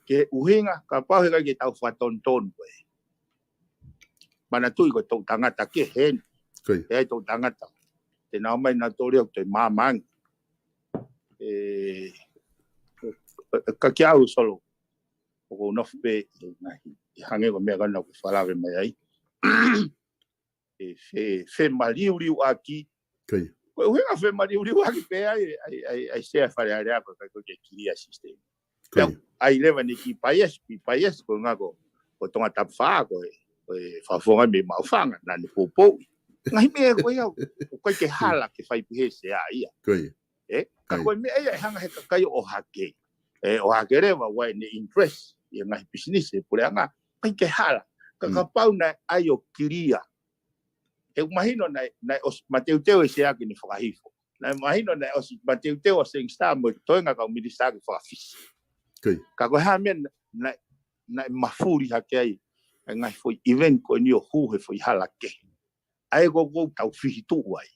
ki he ʻuhinga, kapau he ʻikai ke tau fakatonutonu koe. Manatuʻi ko e toʻutangata kehe eni. Ko ia. ʻE ʻi ai e toʻutangata. Te nau ō mai nautolu ʻo toe māmani. ʻE, ka kiate au Solo. ʻoku ou nofo pē ʻi he ngaahi, ʻi he hangē ko e meʻa ko ena ʻoku falave mai ai. ʻE fe, femaliuliuaki. Ko ia. Ko e ʻuhinga femaliuliuaki pē ai, ai, ai, ai Sea Fale Alea ko e ʻikai ko e ke clear system. Ko ia. Pea ʻai leva ni ki Paiasi, ki Paiasi ko e ngako, ko Tongatapu Fā ko e, ko e fakafofonga mei Maʻufanga, naʻa ne poupouʻi. Ngaahi meʻa ko ia, ʻoku ʻikai ke hala ke fai pehē Sea ia. Ko ia. ʻE, ka ko e meʻa ia ʻe hanga he kakai ʻo ʻohake. ʻE, ʻohake leva, ʻoua ʻe ne interest ʻi he ngaahi pisinisi ʻe he puleʻanga, ʻikai ke hala. Ka kapau naʻe ʻai ʻo clear. He ʻoku mahino naʻe, naʻe ʻosi mateuteu ʻe Sea ke ne fakahifo. Naʻe mahino naʻe ʻosi mateuteu ʻa Sangster mo e toenga kau minisitā ke fakafisi. Ko ia. Ka ko e hā e meʻa naʻe, naʻe mafuli hake ai, ʻa e ngaahi foʻi event ko eni ʻo hū he foʻi hala kehe. ʻA ia ko ʻoku tau fihituʻu ai.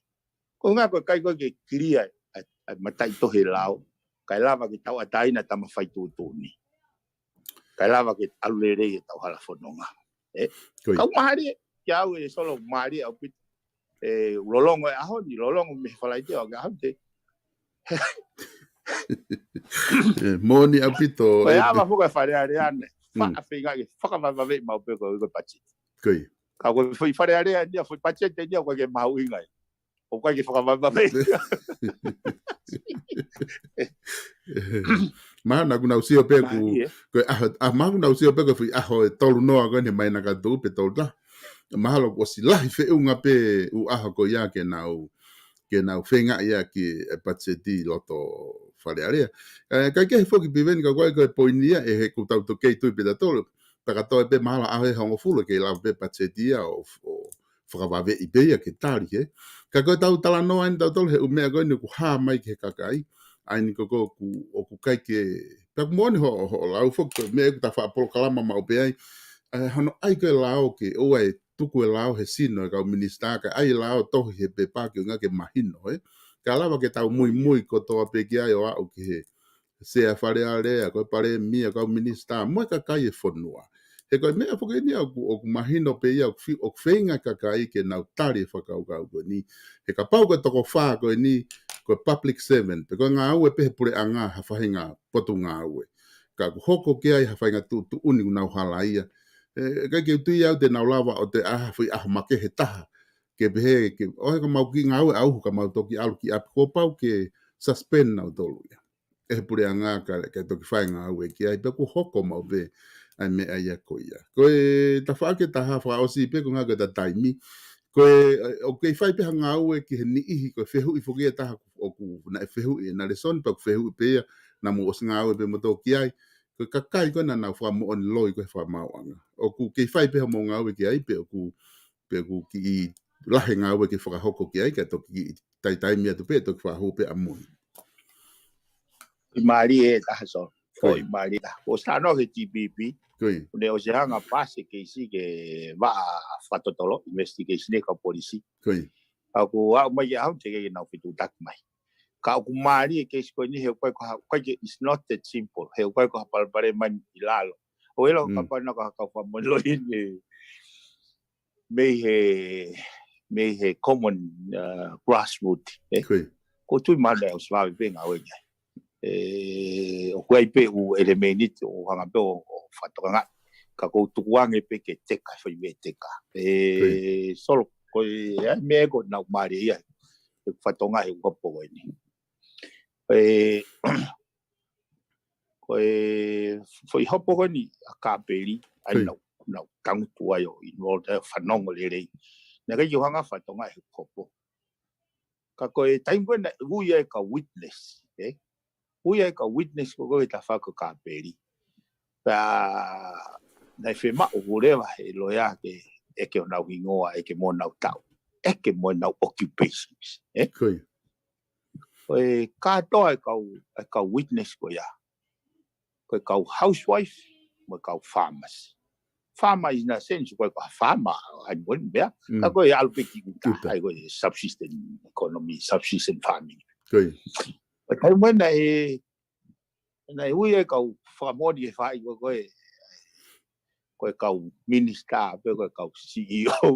Ko e ʻuhinga ko e ʻikai ko e ke clear ʻa e, ʻa e mataʻitohi lao, kae lava ke tauʻatāina tama fai tuʻutuʻuni. Kae lava ke ʻalu lelei ʻetau hala fononga. ʻE? Ko ia. Ka ʻoku mālie, kia au ʻe Solo mālie ʻaupito. ʻE, lolotonga e ʻaho ni, lolotonga mei he Falaite ʻo aʻu ki he ʻaho ni. ʻE, moʻoni ʻaupito, ko e ʻe, ʻa e mafuka Fale Alea ni. Mm. Faʻa feinga ke fakavavevave maʻu pē ko e, ko e patiseti. Ko ia. Ka ko e foʻi Fale Alea ni, foʻi patiseti ni, ʻoku ʻikai ke mahuʻinga ia. ʻOku ʻikai ke fakavavevave. Mahalo naʻa ku nau sio pē ku, Mālie, ʻe? Ko e ʻaho, ʻa, mahalo naʻa ku nau sio pē ko e foʻi ʻaho ʻe tolu noa ko eni mai na ka tu pē tolu ta. Mahalo kuo ʻosi lahi feʻunga pē ʻū ʻaho ko ia ke nau, ke nau feinga ia ki he patiseti loto Fale Alea. ʻE, ʻikai ke he foki Piveni ka ko e, ko e poini ia ʻe he ʻoku tau toki tui pē tautolu. Pea ka toe pē mahalo ʻaho ʻe hongofulu ke lava pē patiseti ia ʻo, ʻo fakavaveʻi pē ia ke tali, ē. Ka ko e tau talanoa eni tautolu he ʻū meʻa ko eni ʻoku hā mai ki he kakai. ʻA eni ko ē ʻoku, ʻoku ʻikai ke, pea ʻoku moʻoni hoʻo, hoʻo lau foki ko e meʻa ʻoku ta faʻa polokalama maʻu pē ai. ʻA e hono ʻai ko e lao ke, ʻoua ʻe tuku e lao he sino ʻe kau minisitā ka ʻai e lao tohi he pepa ke ʻuhinga ke mahino, ē. Ka lava ke tau muimui kotoa pē ki ai ʻo aʻu ki he Sea Fale Alea, ko e palēmia, kau minisitā, mo e kakai e fonua. He ko e meʻa foki eni ʻoku, ʻoku mahino pē ia, ʻoku fi-, ʻoku feinga kakai ke nau tali e fakakaukau ko eni. He kapau ko e toko fā ko eni, ko e public servant, pe ko e ngāue pē he puleʻanga ha faʻahinga potungāue. Ka ʻoku hoko ki ai ha faʻahinga tuʻutuʻuni ʻoku nau halaia. ʻE, ʻikai ke u tui au te nau lava ʻo toe ʻai ha foʻi ʻaho makehe taha. Ke pehē, ke, ʻo he ka mau kiʻi ngāue ʻauhu ka mau toki ʻalu ki ʻapi kuo pau ke suspend nautolu ia. ʻE he puleʻanga ka, ka toki fai ngāue ki ai, pea kuo hoko maʻu pē ʻa e meʻa ia ko ia. Ko e tafaʻaki ʻe taha fakaʻosi pē ko e ʻuhinga ko e ta taimi. Ko e, ʻoku kei fai pē ha ngāue ki he niʻihi, ko e fehuʻi foki ʻe taha ʻoku, naʻe fehuʻi, naʻe lēsoni pea ʻoku fehuʻi pē ia, naʻa mou ʻosi ngāue pē moutolu ki ai. Ko e kakai ko ē naʻa nau fakamoʻoni loi ko e fakamaauʻanga. ʻOku kei fai pē ha mou ngāue ki ai, pe ʻoku, pe ʻoku kiʻi lahi e ngāue ke fakahoko ki ai, ka toki kiʻi taitaimi atu pē, toki fakahū pē ʻamui. Foʻi mālie ʻe taha, Solo. Ko ia. Foʻi mālie ʻe taha. ʻOsi talanoa ki he T P P. Ko ia. ʻOku ne ʻosi hanga ʻo paasi e keisi ke vaʻa fakatotolo, investigation ʻe kau polisi. Ko ia. Ka ʻoku aʻu mai ki he ʻaho ni teʻeki ke nau fetuʻutaki mai. Ka ʻoku mālie e keisi ko eni he ʻoku ʻikai ko ha, ʻikai ke, it's not that simple. He ʻoku ʻikai ko ha palopalema ʻi lalo. ʻO ʻilo Mm. kapau naʻe ko ha kau fakamoʻoni loi eni mei he, mei he common, uh, grassroot, ē? Ko ia. ʻOku ou tui mahalo ʻosi vave pē ngāue ki ai. ʻE, ʻoku ʻi ai pē ʻū ʻelemēniti ʻoku hanga pē ʻo, ʻo fakatokangaʻi. Ka ʻoku ou tukuange pē ke teka, fai pē teka. ʻE, Ko ia. Solo, ko e, ʻa e meʻa ko ē naʻa ku mālieʻia ai. ʻE fakatokangaʻi ʻoku hopo ko eni. ʻE, ko e foʻi hopo ko eni ʻa Kāpeli, ʻa ia Ko ia. naʻa ku, naʻa ku tangutu ai ʻo involve ai ʻo fanongo lelei. Naʻe ʻikai ke u hanga ʻo fakatokangaʻi ʻe hopo. Ka ko e taimi ko ē naʻe ui ai e kau witness, ē? Ui ai e kau witness ko ē ki he tafaʻaki ko Kāpeli. Pea naʻe fiemaʻu leva ʻe he loea ke ʻeke honau hingoa, ʻeke mo honau taʻu, ʻeke mo ʻenau occupations, ē? Ko ia. Ko e kātoa e kau, e kau witness ko ia. Ko e kau housewife, mo e kau farmers. Farmer in a sense, ko e kau farmer, ʻa ia mo e meʻa, Mm. ka ko e ʻalu pē ki ʻuta, ʻUta. ʻa ia ko e subsistence economy, subsistence farming. Ko ia. Ko e taimi ko ē naʻe, naʻe ui e kau fakamoʻoni ʻe fai ko ē, ko e, ko e kau minister, pe ko e kau C E O.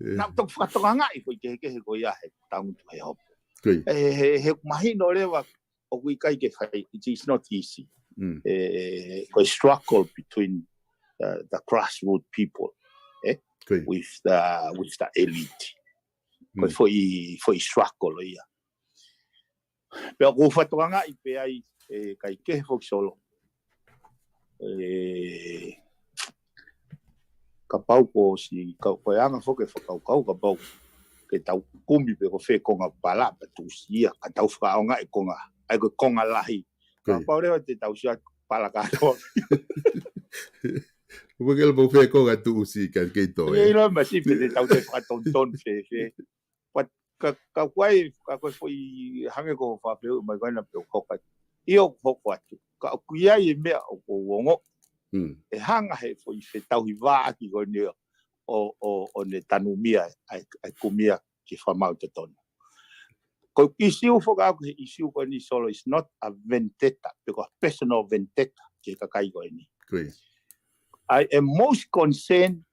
ʻE. Naʻa ku toki fakatokangaʻi ko e kehekehe ko ia he tangutu he hopo. Ko ia. ʻE, he, he mahino leva ʻoku ʻikai ke fai, it is not easy. Mm. E, ko e struggle between the, the grassroots people, eh? With the, with the elite. Ko e foʻi, foʻi struggle ia. Pea ʻoku ou fakatokangaʻi pē ai, e, kae kehe foki Solo. E, kapau ko si, ka, ko e anga foki e fakakaukau, kapau ke tau kumi pē ko fē konga pala, pea tuʻusi ia, ka tau fakaʻaongaʻi e konga, ʻa ia ko e konga lahi. Kapau leva te tau sio pala kātoa. Ua ke lava fē konga tuʻusi ka kei toe. Ia ilo masi pē te tau te fakatonutonu fēfē. But ka, ka kuai, ka kuai foʻi hangē ko e fakapehē mai ko ena pe ʻoku hoko atu. ʻIo ʻoku hoko atu. Ka ʻoku ʻi ai e meʻa ʻoku ou ongoʻi. Mm. ʻE hanga he foʻi fetauhivaʻaki ko eni ʻo, ʻo, ʻo ne tanumia ʻa e, ʻa e kumia ke fakamaau totonu. Ko e ʻisiū foki ʻaʻaku he ʻisiū ko eni Solo is not a vendetta, pe ko e personal vendetta ki he kakai ko eni. I am most concerned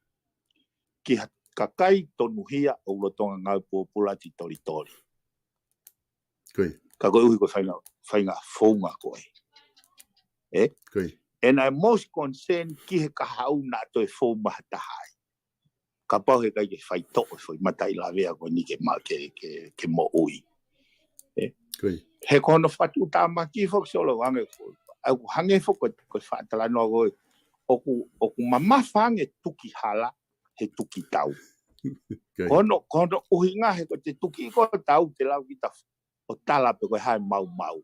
ki ha kakai tonuhia ʻoku lolotonga ngāue pōpula titolitoli. Ka koeʻuhi ko e faʻahinga, faʻahinga founga ko ē. Eh? And I most concerned ki he kahaʻu naʻa toe fou mai ha taha ai. Kapau he ʻikai ke faitoʻo e foʻi mataʻi lavea ko eni ke ma-, ke, ke, ke moʻui. Eh? He ko hono fakatuʻutāmaki foki Solo ange ko, ʻa ia ʻoku hangē foki ko e, ko e fakatalanoa ko ē, ʻoku, ʻoku mamafa ange tuki hala he tuki tau. Ko hono, ko hono ʻuhinga he ko e tuki ko e tau te lau kita ʻo tala pe ko e hā e maumau.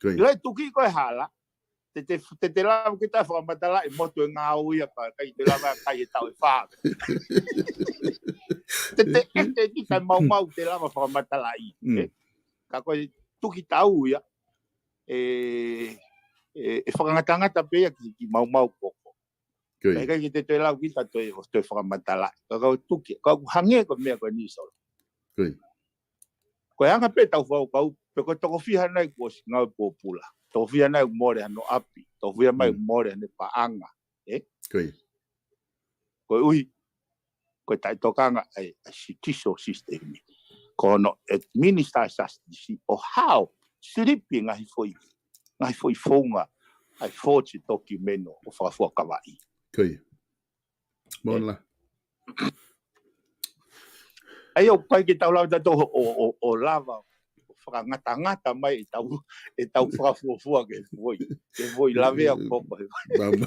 ʻIlo e tuki ko e hala, te, te, te, te lava kita fakamatalaʻi motu e ngāue ia pea ʻikai te lava kai he taʻu ʻe fā. Te, te ʻeke kita e maumau te lava fakamatalaʻi. Mm. Eh? Ka ko e tuki tau ia, e, e, e fakangatangata pē ia ki, ki maumau koko. Ka ʻikai ke te toe lau kita toe, ʻo toe fakamatalaʻi. Ka kau tuki, ka ʻoku hangē ko e meʻa ko eni Solo. Ko e anga pē tau fakakaukau, pe ko e toko fiha nai kuo ʻosi ngāue pōpula. Toko fiha nai kuo mole hano ʻapi. Toko fiha mai kuo mole hano paʻanga. Eh? Koeʻuhi, ko e taʻetokanga ʻa e, ʻa e judicial system. Ko hono administer justice ʻo hao, silipi ngaahi foʻi, ngaahi foʻi founga, ʻa e forge document ʻo fakafuakavaʻi. Moʻoni lā. ʻA ia ʻoku ʻikai ke tau lava tautolu ʻo, ʻo, ʻo lava ʻo fakangatangata mai e tau, e tau fakafuafua ke foʻi, ke foʻi lavea koko he. Māmā.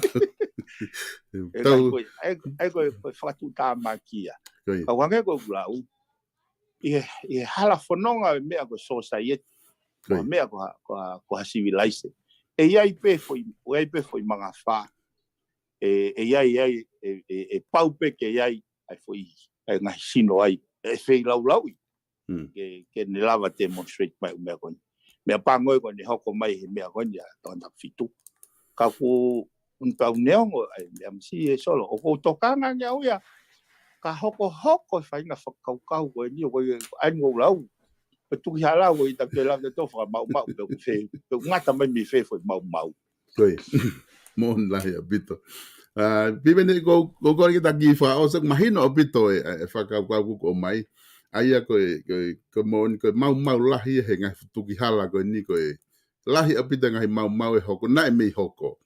E tau kai ko e, ʻa ia, ʻa ia ko e, ko e fakatuʻutāmaki ia. Ka ʻoku hangē ko ʻeku lau, ʻi he, ʻi he hala fononga e meʻa ko e society, ko e meʻa ko ha, ko ha, ko ha civilization. ʻE ʻi ai pē foʻi, ʻe ʻi ai pē foʻi mangafā. ʻE, ʻe ʻi ai, ʻe ʻi ai, ʻe, ʻe, ʻe pau pē ke ʻi ai, ʻa e foʻi, ʻa e ngaahi sino ai, ʻe feilaulauʻi. Ke, ke ne lava demonstrate mai ʻū meʻa ko eni. Meʻapango ko eni hoko mai he meʻa ko eni ʻa e tangata fitu. Ka ʻoku, ʻoku tau neongo, ʻa e meʻa masi e Solo, ʻoku ou tokanga ange au ia, ka hokohoko e faʻahinga fakakaukau ko eni, ʻoku ʻi ai ʻa e ngaahi lau, pe tuki hala ko ē ʻikai te lava tautolu fakamaumau, pe ʻoku fē, pe ʻoku ngata mai mei fē foʻi maumau. Moʻoni lahi ʻaupito. ʻA, Piveni ko, ko, ko kita ki fā ʻosi mahino ʻaupito e, e fakakaukau kuo ʻomai. ʻA ia ko e, ko e, ko e moʻoni, ko e maumau lahi he ngaahi tuki hala ko eni ko e lahi ʻaupito ngaahi maumau ʻe hoko, naʻe mei hoko.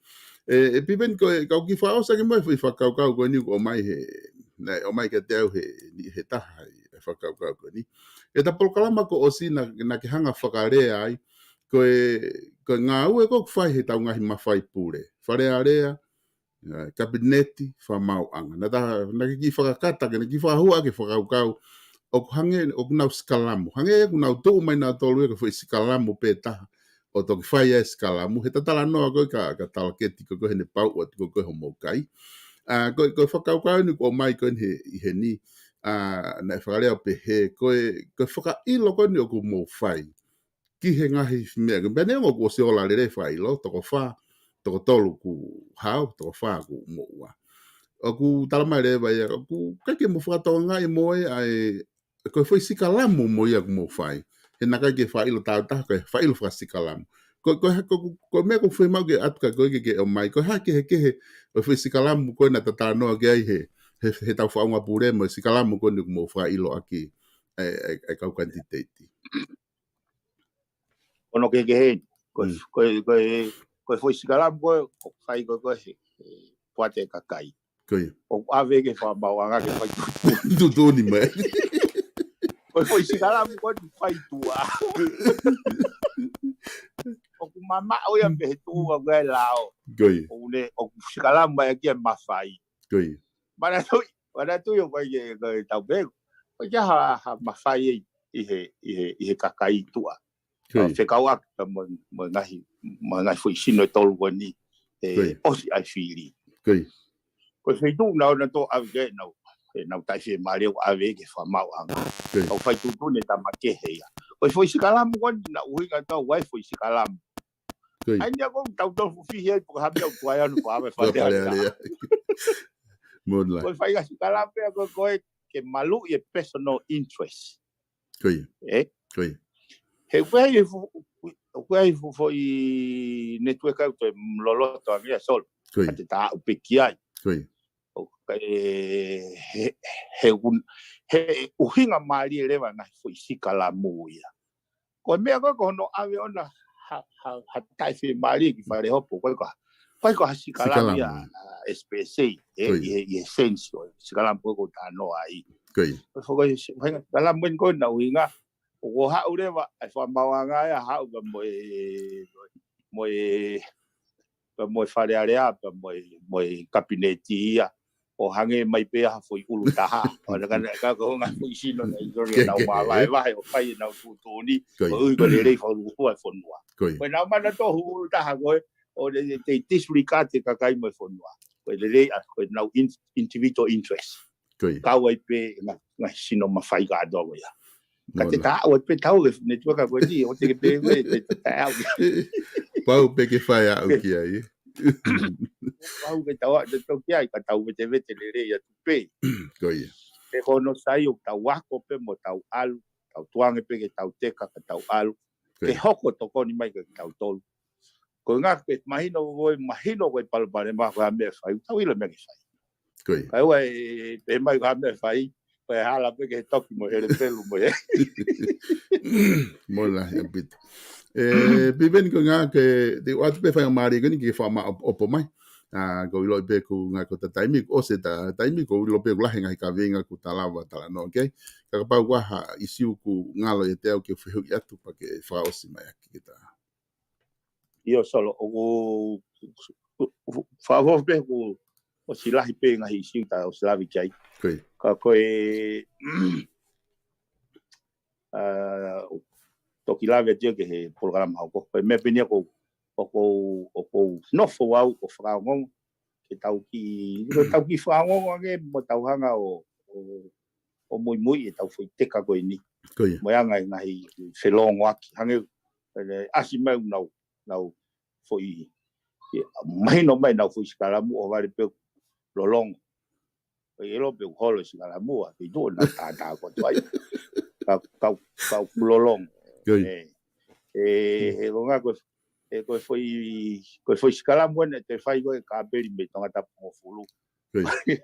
E, e Piveni ko e, kau ki fā ʻosi ke mai foʻi fakakaukau ko eni kuo ʻomai he, naʻe ʻomai kiate au he, he taha e fakakaukau ko eni. E ta polokalama kuo ʻosi naʻa, naʻa ke hanga fakalea ai, ko e, ko e ngāue ko ē ʻoku fai he tau ngaahi mafai pule. Fale Alea, ʻa, Kapineti, Fakamaauʻanga. Naʻa ta, naʻa ke kiʻi fakakata, ke naʻa ke kiʻi fakahua ke fakakaukau. ʻOku hangē, ʻoku nau sikalamu. Hangē ʻoku nau tuʻu mai nautolu ia ko e foʻi sikalamu pē taha. ʻO toki fai ai e sikalamu. He ta talanoa ko ē ka, ka talaketi ko ē ko ē he ne pau ʻo atu ko ē ko ē homou kai. ʻA, ko, ko e fakakaukau eni kuo ʻomai ko eni he, ʻi heni. ʻA, naʻe fakalea pehē, ko e, ko e fakaʻilo ko eni ʻoku mou fai ki he ngaahi meʻa. Pea neongo kuo ʻosi ola lelei fakaʻilo, toko fā, toko tolu kuo hao, toko fā kuo moʻua. ʻOku tala mai leva ia, ʻoku ʻikai ke mou fakatokangaʻi mo e ʻa e, ko e foʻi sikalamu mo ia kuo mou fai. He naʻe ʻikai ke fakaʻilo tāutaha, ko e fakaʻilo fakasikalamu. Ko, ko, ko, ko e meʻa ʻoku ou fiemaʻu ke ʻatu kia koe ke, ke ʻomai. Ko e hā e kehekehe ʻo e foʻi sikalamu ko ē naʻa ta talanoa ki ai he, he, he tau fakaʻaonga pule mo e sikalamu ko eni kuo mou fakaʻilo ʻaki e, e, e kau kanititeiti. Ko hono kehekehe, ko, ko, ko e, Ko e foʻi sikalamu ko ē ʻoku fai ko ē ko ē he, he poate kakai. Ko ia. ʻOku ʻave ki he fakamaauʻanga ke fai tuʻutuʻuni. Tuʻutuʻuni mai. Ko e foʻi sikalamu ko ē ʻoku fai tuʻa. ʻOku mamaʻo ia mei he tuʻunga ko ē lao. Ko ia. ʻOku ne, ʻoku sikalamu mai ʻaki e mafai. Ko ia. Manatuʻi, manatuʻi ʻoku ʻikai ke, ke tau pehē, ʻoku ʻikai ha, ha mafai ʻi he, ʻi he, ʻi he kakai tuʻa. Ko ia. Fekauʻaki pea mo, mo e ngaahi, mo e ngaahi foʻi sino ʻe tolu ko eni, ʻe, Ko ia. ʻosi ʻa e fili. Ko ia. Ko e feituʻu naʻa nau toe ʻave ki ai ʻenau, ʻenau taʻefiefiemālie ʻo ʻave ki he fakamaauʻanga. Ko ia. ʻO fai tuʻutuʻuni e tama kehe ia. Ko e foʻi sikalamu ko eni naʻe ʻuhinga atu ai e foʻi sikalamu. Ko ia. ʻA ia ko ē tau tau fufihi ai pe ko e hā e meʻa ʻoku tuai ʻalu pe ko e hā e meʻa Ko e Fale Alea. Fale Alea. Mo la. Ko e fai ngaahi sikalamu pē ko ē ko ē ke maluʻi e personal interest. Ko ia. Ē? Ko ia. He ʻoku ʻi ai e fu-, ʻoku ʻi ai e fuʻu foʻi network ʻoku toe loloto ange ia Solo. Ko ia. Ka te ta aʻu pē ki ai. Ko ia. ʻOku, ē, he, he un-, he ʻuhinga mālie leva ngaahi foʻi sikalamu ia. Ko e meʻa ko ē ko hono ʻave ʻona ha, ha, ha taʻefiefiemālie ki fale hopo, ko e ko, ko e ko ha sikalamu ia, Sikalamu. ʻa, S P C, ē, Ko ia. ʻi he, ʻi he sense ʻo e sikalamu ko ē ʻoku ou talanoa ai. Ko ia. Ko e foʻi sikalamu eni ko ē naʻe ʻuhinga, ʻoku haʻu leva e fakamaauʻanga ia, haʻu pea mo e, mo e, pea mo e Fale Alea, pea mo e, mo e kapineti ia, ʻo hangē mai pē ha foʻi ʻulu taha. ʻO na ka, ka ko e ngaahi foʻi sino naʻe ʻikai ke nau māvaevae ʻo fai ʻenau tuʻutuʻuni, Ko ia. ʻo ui ko e lelei fakalūkufua e fonua. Ko ia. Ko e naʻa nau manatuʻi ʻulu taha ko ē, ʻo ne, they disregard e kakai mo e fonua. Ko e lelei ʻa, ko e nau in-, individual interest. Ko ia. Kau ai pē ngaahi, ngaahi sino mafai kātoa ko ia. Ka te Mo la. ta aʻu ai pē tau e network ko eni, ʻo te ke pehē ko ē, te, te ta aʻu. Pau pē ke fai aʻu ki ai. Pau ke tau aʻu te tau ki ai, ka tau vetevete lelei atu pē. Ko ia. He ko hono sai ʻoku tau ako pē mo tau ʻalu, tau tukuange pē ke tau teka ka tau ʻalu. Ko Ke ia. hoko tokoni mai ke tau tolu. Ko e ngaahi pē mahino ko ē, mahino ko e palopalema ko e hā e meʻa ʻe fai, tau ʻilo e meʻa ke fai. Ko ia. Ka ʻoua ʻe pehē mai ko e hā e meʻa ʻe fai, ko e hala pē ke toki mo e hele pelu mo e. Mo la, ʻaupito. ʻE, Piveni, ko e ngaahi ke, te u ʻoatu pē faingamālie ko eni ke fakamaʻopoʻopo mai. ʻA, ʻoku ou ʻilo pē ko e ngaahi ko e taimi, ʻosi e ta-, taimi, ʻoku ou ʻilo pē ʻoku lahi e ngaahi kaveinga ʻoku ta lava talanoa ki ai. Ka kapau ʻoku ʻi ai ha ʻīsiu ʻoku ngalo ʻiate au ke fehuʻi atu pea ke fakaʻosi mai ʻaki ke ta. ʻIo Solo, ʻoku, fakaʻofoʻofa pē ʻoku ʻosi lahi pē ngaahi ʻīsiu ta ʻosi lave ki ai. Ko ia. Ka ko e, ʻa, toki lave atu ki he polokalama hoko. Ko e meʻa pē eni ʻoku, ʻoku, ʻoku nofo au ʻo fakaongoongo. Ke tau kiʻi, ke tau kiʻi fakaongoongo ange mo tau hanga ʻo, ʻo, ʻo muimui ʻetau foʻi teka ko eni. Ko ia. Mo e anga e ngaahi felōngoaki. Hangē, ʻe, ʻasi mai ʻenau, ʻenau foʻi, ʻe, mahino mai ʻenau foʻi sikalamu ʻo vale pē lolongo. Ko e ʻilo pē ʻoku holo e sikalamu ʻa, ke tuʻu na tātā ko tuai. Ka, ka, ka lolongo. Ko ia. ʻE, ʻe, he ko e ngaahi ko e, ʻe ko e foʻi, ko e foʻi sikalamu ena te fai ko e kāpeli mei Tongatapu mo Fulu. Ko ia.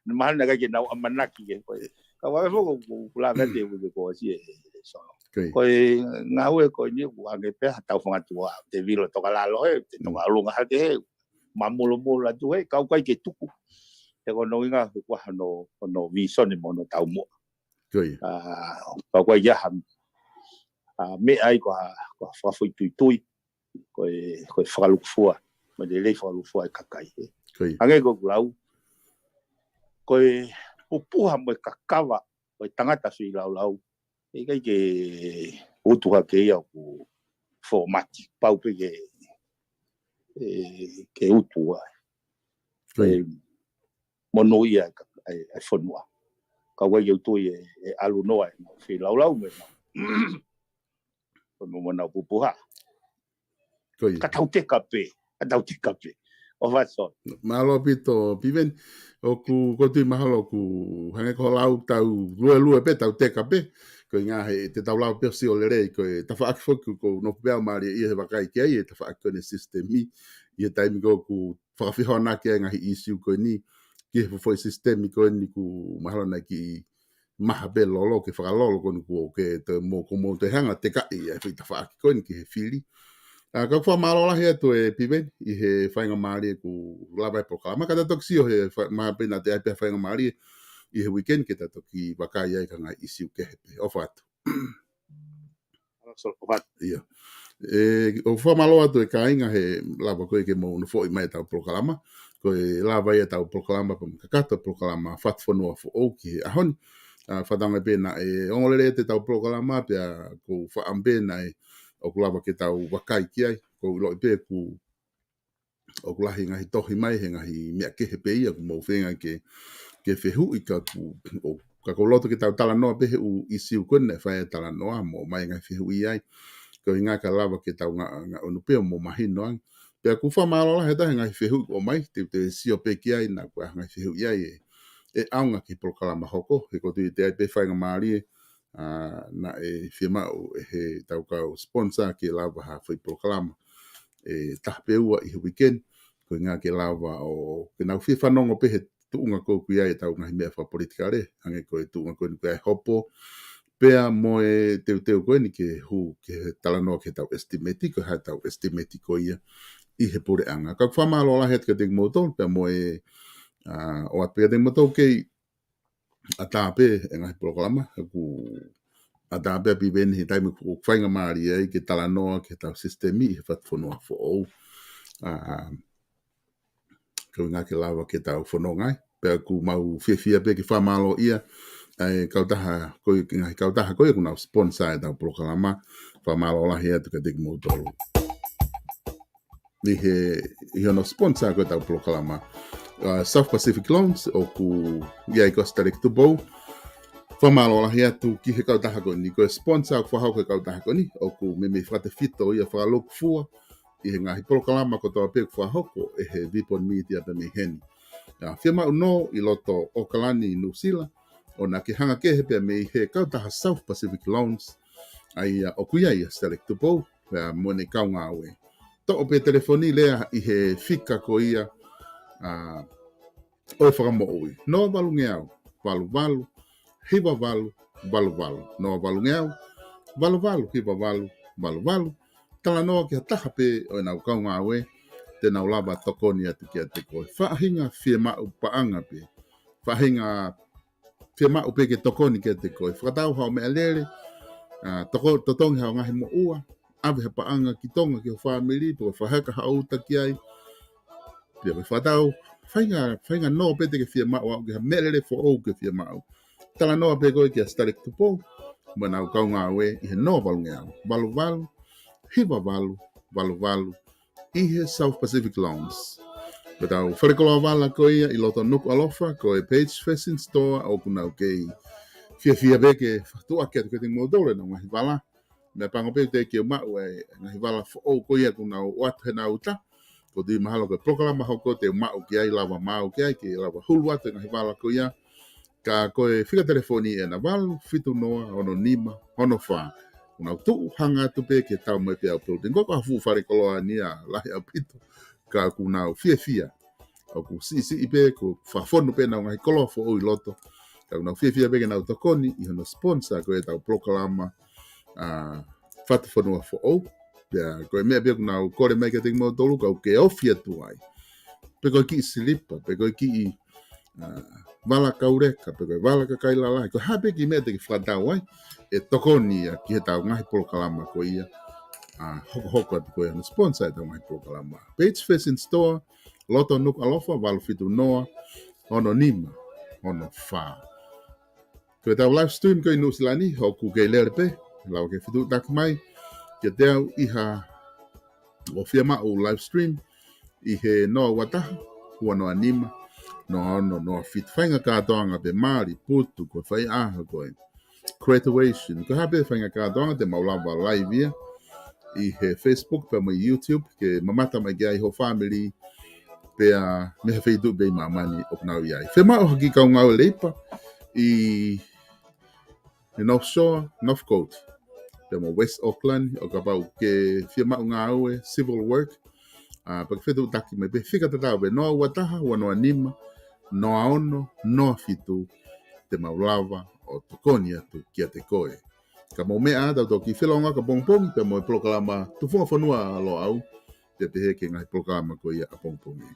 Mahalo naʻe ʻikai ke nau ʻamanaki ke ko e. Ka ʻoku ou foki ʻoku, ʻoku lave atu ʻeku ko ʻosi e, e Solo. Ko ia. Ko e ngāue ko eni ʻoku hangē pē ha tau fangatua, te vilo toka lalo he, te toka ʻolunga hake he, mamulomolo atu he, kau kai ke tuku. He ko hono ʻuhinga, he ko hono, hono vīsone mo hono taumuʻa. Ko ia. ʻA, kau kai ia ha, ʻa, meʻa ia ko ha, ko ha fakafoʻituitui, ko e, ko e fakalūkufua, mo e lelei fakalūkufua e kakai, ē. Ko ia. Hangē ko ʻeku lau, ko e pupuha mo e kakava, ko e tangata feilaulau, ʻe ʻikai ke utu hake ia ʻoku fōmati, pau pē ke, ʻe, ke utu ai. Ko ia. ʻE, monūʻia e ka-, e, e fonua. Ka ʻoku ʻikai ke u tui ʻe, ʻe ʻalu noa ʻenau feilaulau mo ʻenau, mo, mo ʻenau pupuha. Ko ia. Ka tau teka pē, ka tau teka pē. ʻO fai Solo. Mālō ʻaupito, Piveni, ʻoku, ʻoku ou tui mahalo ʻoku hangē ko hoʻo lau tau luelue pē, tau teka pē. Ko e ngaahi he, te tau lau pē ʻo sio lelei, ko e tafaʻaki foki ʻoku ou nofo pē au mālieʻia he vakai ki ai, e tafaʻaki ko eni e sisitemi, ʻi he taimi ko ē ʻoku fakafehoanaki ai e ngaahi ʻīsiu ko eni, ki he foʻi sisitemi ko eni ʻoku mahalo naʻe kiʻi maha pē lolo ke fakalolo ko eni ʻoku ke te mo ko mo te hanga tekaʻi e foʻi tafaʻaki ko eni ki he fili. ʻA, kau fakamālō lahi atu ʻe Piveni ʻi he faingamālie kuo lava e polokalama. Ka ta toki sio he fa-, mahalo pē naʻa toe ʻi ai pē faingamālie ʻi he weekend ke ta toki vakai ai ki he ngaahi ʻisiū kehe pē. ʻOfa atu. ʻIo. ʻE, ʻoku fakamālō atu e kāinga he lava ko ē ke mou nofoʻi mai ʻetau polokalama. Ko e lava ia ʻetau polokalama pea mo e kakato polokalama Fatufonua Foʻou ki he ʻaho ni. ʻA, fakatauange pē naʻe ongo lelei ʻetau polokalama pea ʻoku ou fakaʻamu pē naʻe ʻoku lava ke tau vakai ki ai. ʻOku ou ʻiloʻi pē ʻoku ʻoku lahi ngaahi tohi mai he ngaahi meʻa kehe pē ia ʻoku mou feinga ke, ke fehuʻi ka ʻoku, ʻo, ka ʻoku ou loto ke tau talanoa pē he ʻū ʻisiū ko ē naʻe fai ai e talanoa mo ʻomai ngaahi fehuʻi ai. Ko e ʻuhinga ka lava ke tau nga, nga ʻunu pē ʻo mou mahino ange. Pea ʻoku fakamālō lahi atu he ngaahi fehuʻi ʻoku ʻomai, te, te sio pē ki ai naʻa ʻoku ʻi ai ngaahi fehuʻi ai ʻe, ʻe ʻaonga ki he polokalama hoko, he ʻoku ou tui ʻe ʻi ai pē faingamālie, ʻa, naʻe fiemaʻu ʻe heʻetau kau sponsor ke lava ha foʻi polokalama ʻe taha pe ua ʻi he weekend, ko e ʻuhinga ke lava ʻo, ke nau fie fanongo pē he tuʻunga ko ē ʻoku ʻi ai ʻetau ngaahi meʻa fakapolitikale, hangē ko e tuʻunga ko eni ʻoku ʻi ai e hopo, pea mo e teuteu ko eni ke hū, ke talanoa ki heʻetau estimate, ko e hā ʻetau estimate ko ia ʻi he puleʻanga. Ka ʻoku fakamālō lahi atu kiate kimoutolu, pea mo e, ʻa, ʻoatu pē kiate kimoutolu kei ʻatā pē e ngaahi polokalama, ʻoku ʻatā pē ʻa Piveni he taimi ʻoku faingamālie ai ke talanoa ki heʻetau sisitemi ʻi he Fatufonua Foʻou. ʻA, ko e ʻuhinga ke lava ke tau fononga ai. Pea ʻoku mau fiefia pē ke fakamālōʻia ʻa e kautaha ko ē, ngaahi kautaha ko ē ʻoku nau sponsor ʻetau polokalama. Fakamālō lahi atu kiate kimoutolu. ʻI he, ʻi hono sponsor ko ē ʻetau polokalama. ʻA, South Pacific Loans, ʻoku ʻi ai ko ē ʻa Sitaleki Tupou. Fakamālō lahi atu ki he kautaha ko eni, ko e sponsor ʻoku fakahoko ʻe he kautaha ko eni, ʻoku meimei fakatefito ia fakalūkufua ʻi he ngaahi polokalama kotoa pē ʻoku fakahoko ʻe he Vipon Media pea mei heni. ʻA, fiemaʻu nō ʻi loto ʻAokalani ʻi Nuʻusila, ʻo na ke hanga kehe pea mei he kautaha South Pacific Loans, ʻa ia ʻoku ʻi ai ʻa Sitaleki Tupou, pea mo ʻene kau ngāue. Toʻo pē telefoni lea ʻi he fika ko ia, ʻa, ʻo e fakamoʻui. Noa valungeau, valu valu, hiva valu, valu valu. Noa valungeau, valu valu, hiva valu, valu valu. Talanoa ki ha taha pē ʻo ʻenau kau ngāue, te nau lava tokoni atu kiate koe. Faʻahinga fiemaʻu paʻanga pē. Faʻahinga fiemaʻu pē ke tokoni kiate koe. Fakatau haʻo meʻalele, ʻa, toko, totongi haʻo ngaahi moʻua, ʻave ha paʻanga ki Tonga ki ho fāmili, pe ko e fakaheka haʻo uta ki ai. Pea ko e fakatau, faʻahinga, faʻahinga nō pē te ke fiemaʻu, ʻa, ki ha meʻalele foʻou ke fiemaʻu. Talanoa pē koe kia Sitaleki Tupou, mo ʻenau kau ngāue ʻi he noa valungeau, valu valu, hiva valu, valu valu, ʻi he South Pacific Loans. Ko ʻetau falekoloa vala ko ia ʻi loto Nukuʻalofa, ko e Page Fashion Store, ʻoku nau kei fiefia pē ke fakatuʻaki atu kiate kimoutolu ʻenau ngaahi vala. Meʻapango pē te ke maʻu e ngaahi vala foʻou ko ia ʻoku nau ʻoatu heʻenau uta. ʻOku ou tui mahalo ko e polokalama hoko te u maʻu ki ai, lava maʻu ki ai, ke lava hulu atu e ngaahi vala ko ia. Ka ko e fika telefoni ʻena, valu fitu noa ono nima ono fā. ʻOku nau tuʻu hanga atu pē ke tau mai pē ʻa e building. Ko e fuʻu falekoloa ni ʻa, lahi ʻaupito. Ka ʻoku nau fiefia. ʻOku siʻisiʻi pē, ʻoku fakafonu pē ʻenau ngaahi koloa foʻou ʻi loto. Ka ʻoku nau fiefia pē ke nau tokoni ʻi hono sponsor ko ē ʻetau polokalama, ʻa, Fatufonua Foʻou. Pea ko e meʻa pē ʻoku nau kole mai kiate kimoutolu, ka ʻoku ke ofi atu ai. Pe ko e kiʻi silipa, pe ko e kiʻi, ʻa, vala kauleka, pe ko e vala kakai lalahi. Ko e hā pē kiʻi meʻa te ke fakatau ai, ʻe tokoni ia ki heʻetau ngaahi polokalama ko ia, ʻa, hokohoko atu ko ē hono sponsor ʻetau ngaahi polokalama. Page Fashion Store, loto Nukuʻalofa, valu fitu noa ono nima ono fā. Ko ʻetau live stream ko ē ʻi Nuʻusila ni, ʻoku kei lele pē, lava ke fetuʻutaki mai kiate au ʻi haʻo fiemaʻu live stream ʻi he noa ua taha, ua noa nima, noa ono, noa fitu. Faʻahinga kātoanga pē, mali, putu, ko e faiʻaho ko ē, graduation, ko e hā pē faʻahinga kātoanga te mau lava live ia ʻi he Facebook pea mo e YouTube, ke mamata mai ki ai ho fāmili, pea mei ha feituʻu pē ʻi māmani ʻoku nau ʻi ai. Fiemaʻu ha kiʻi kau ngāue leipa ʻi, ʻi North Shore, Northcote, pea mo West Auckland, ʻo kapau ʻoku ke fiemaʻu ngāue, civil work, ʻa, pea ke fetuʻutaki mai pē, fika tatau pē, noa ua taha, ua noa nima, noa ono, noa fitu, te mau lava ʻo tokoni atu kiate koe. Ka mou meʻa ā, tau toki felōngoaki ʻapongipongi pea mo e polokalama Tufunga Fonua ʻa Loʻau, pea pehē ki he ngaahi polokalama ko ia ʻapongipongi.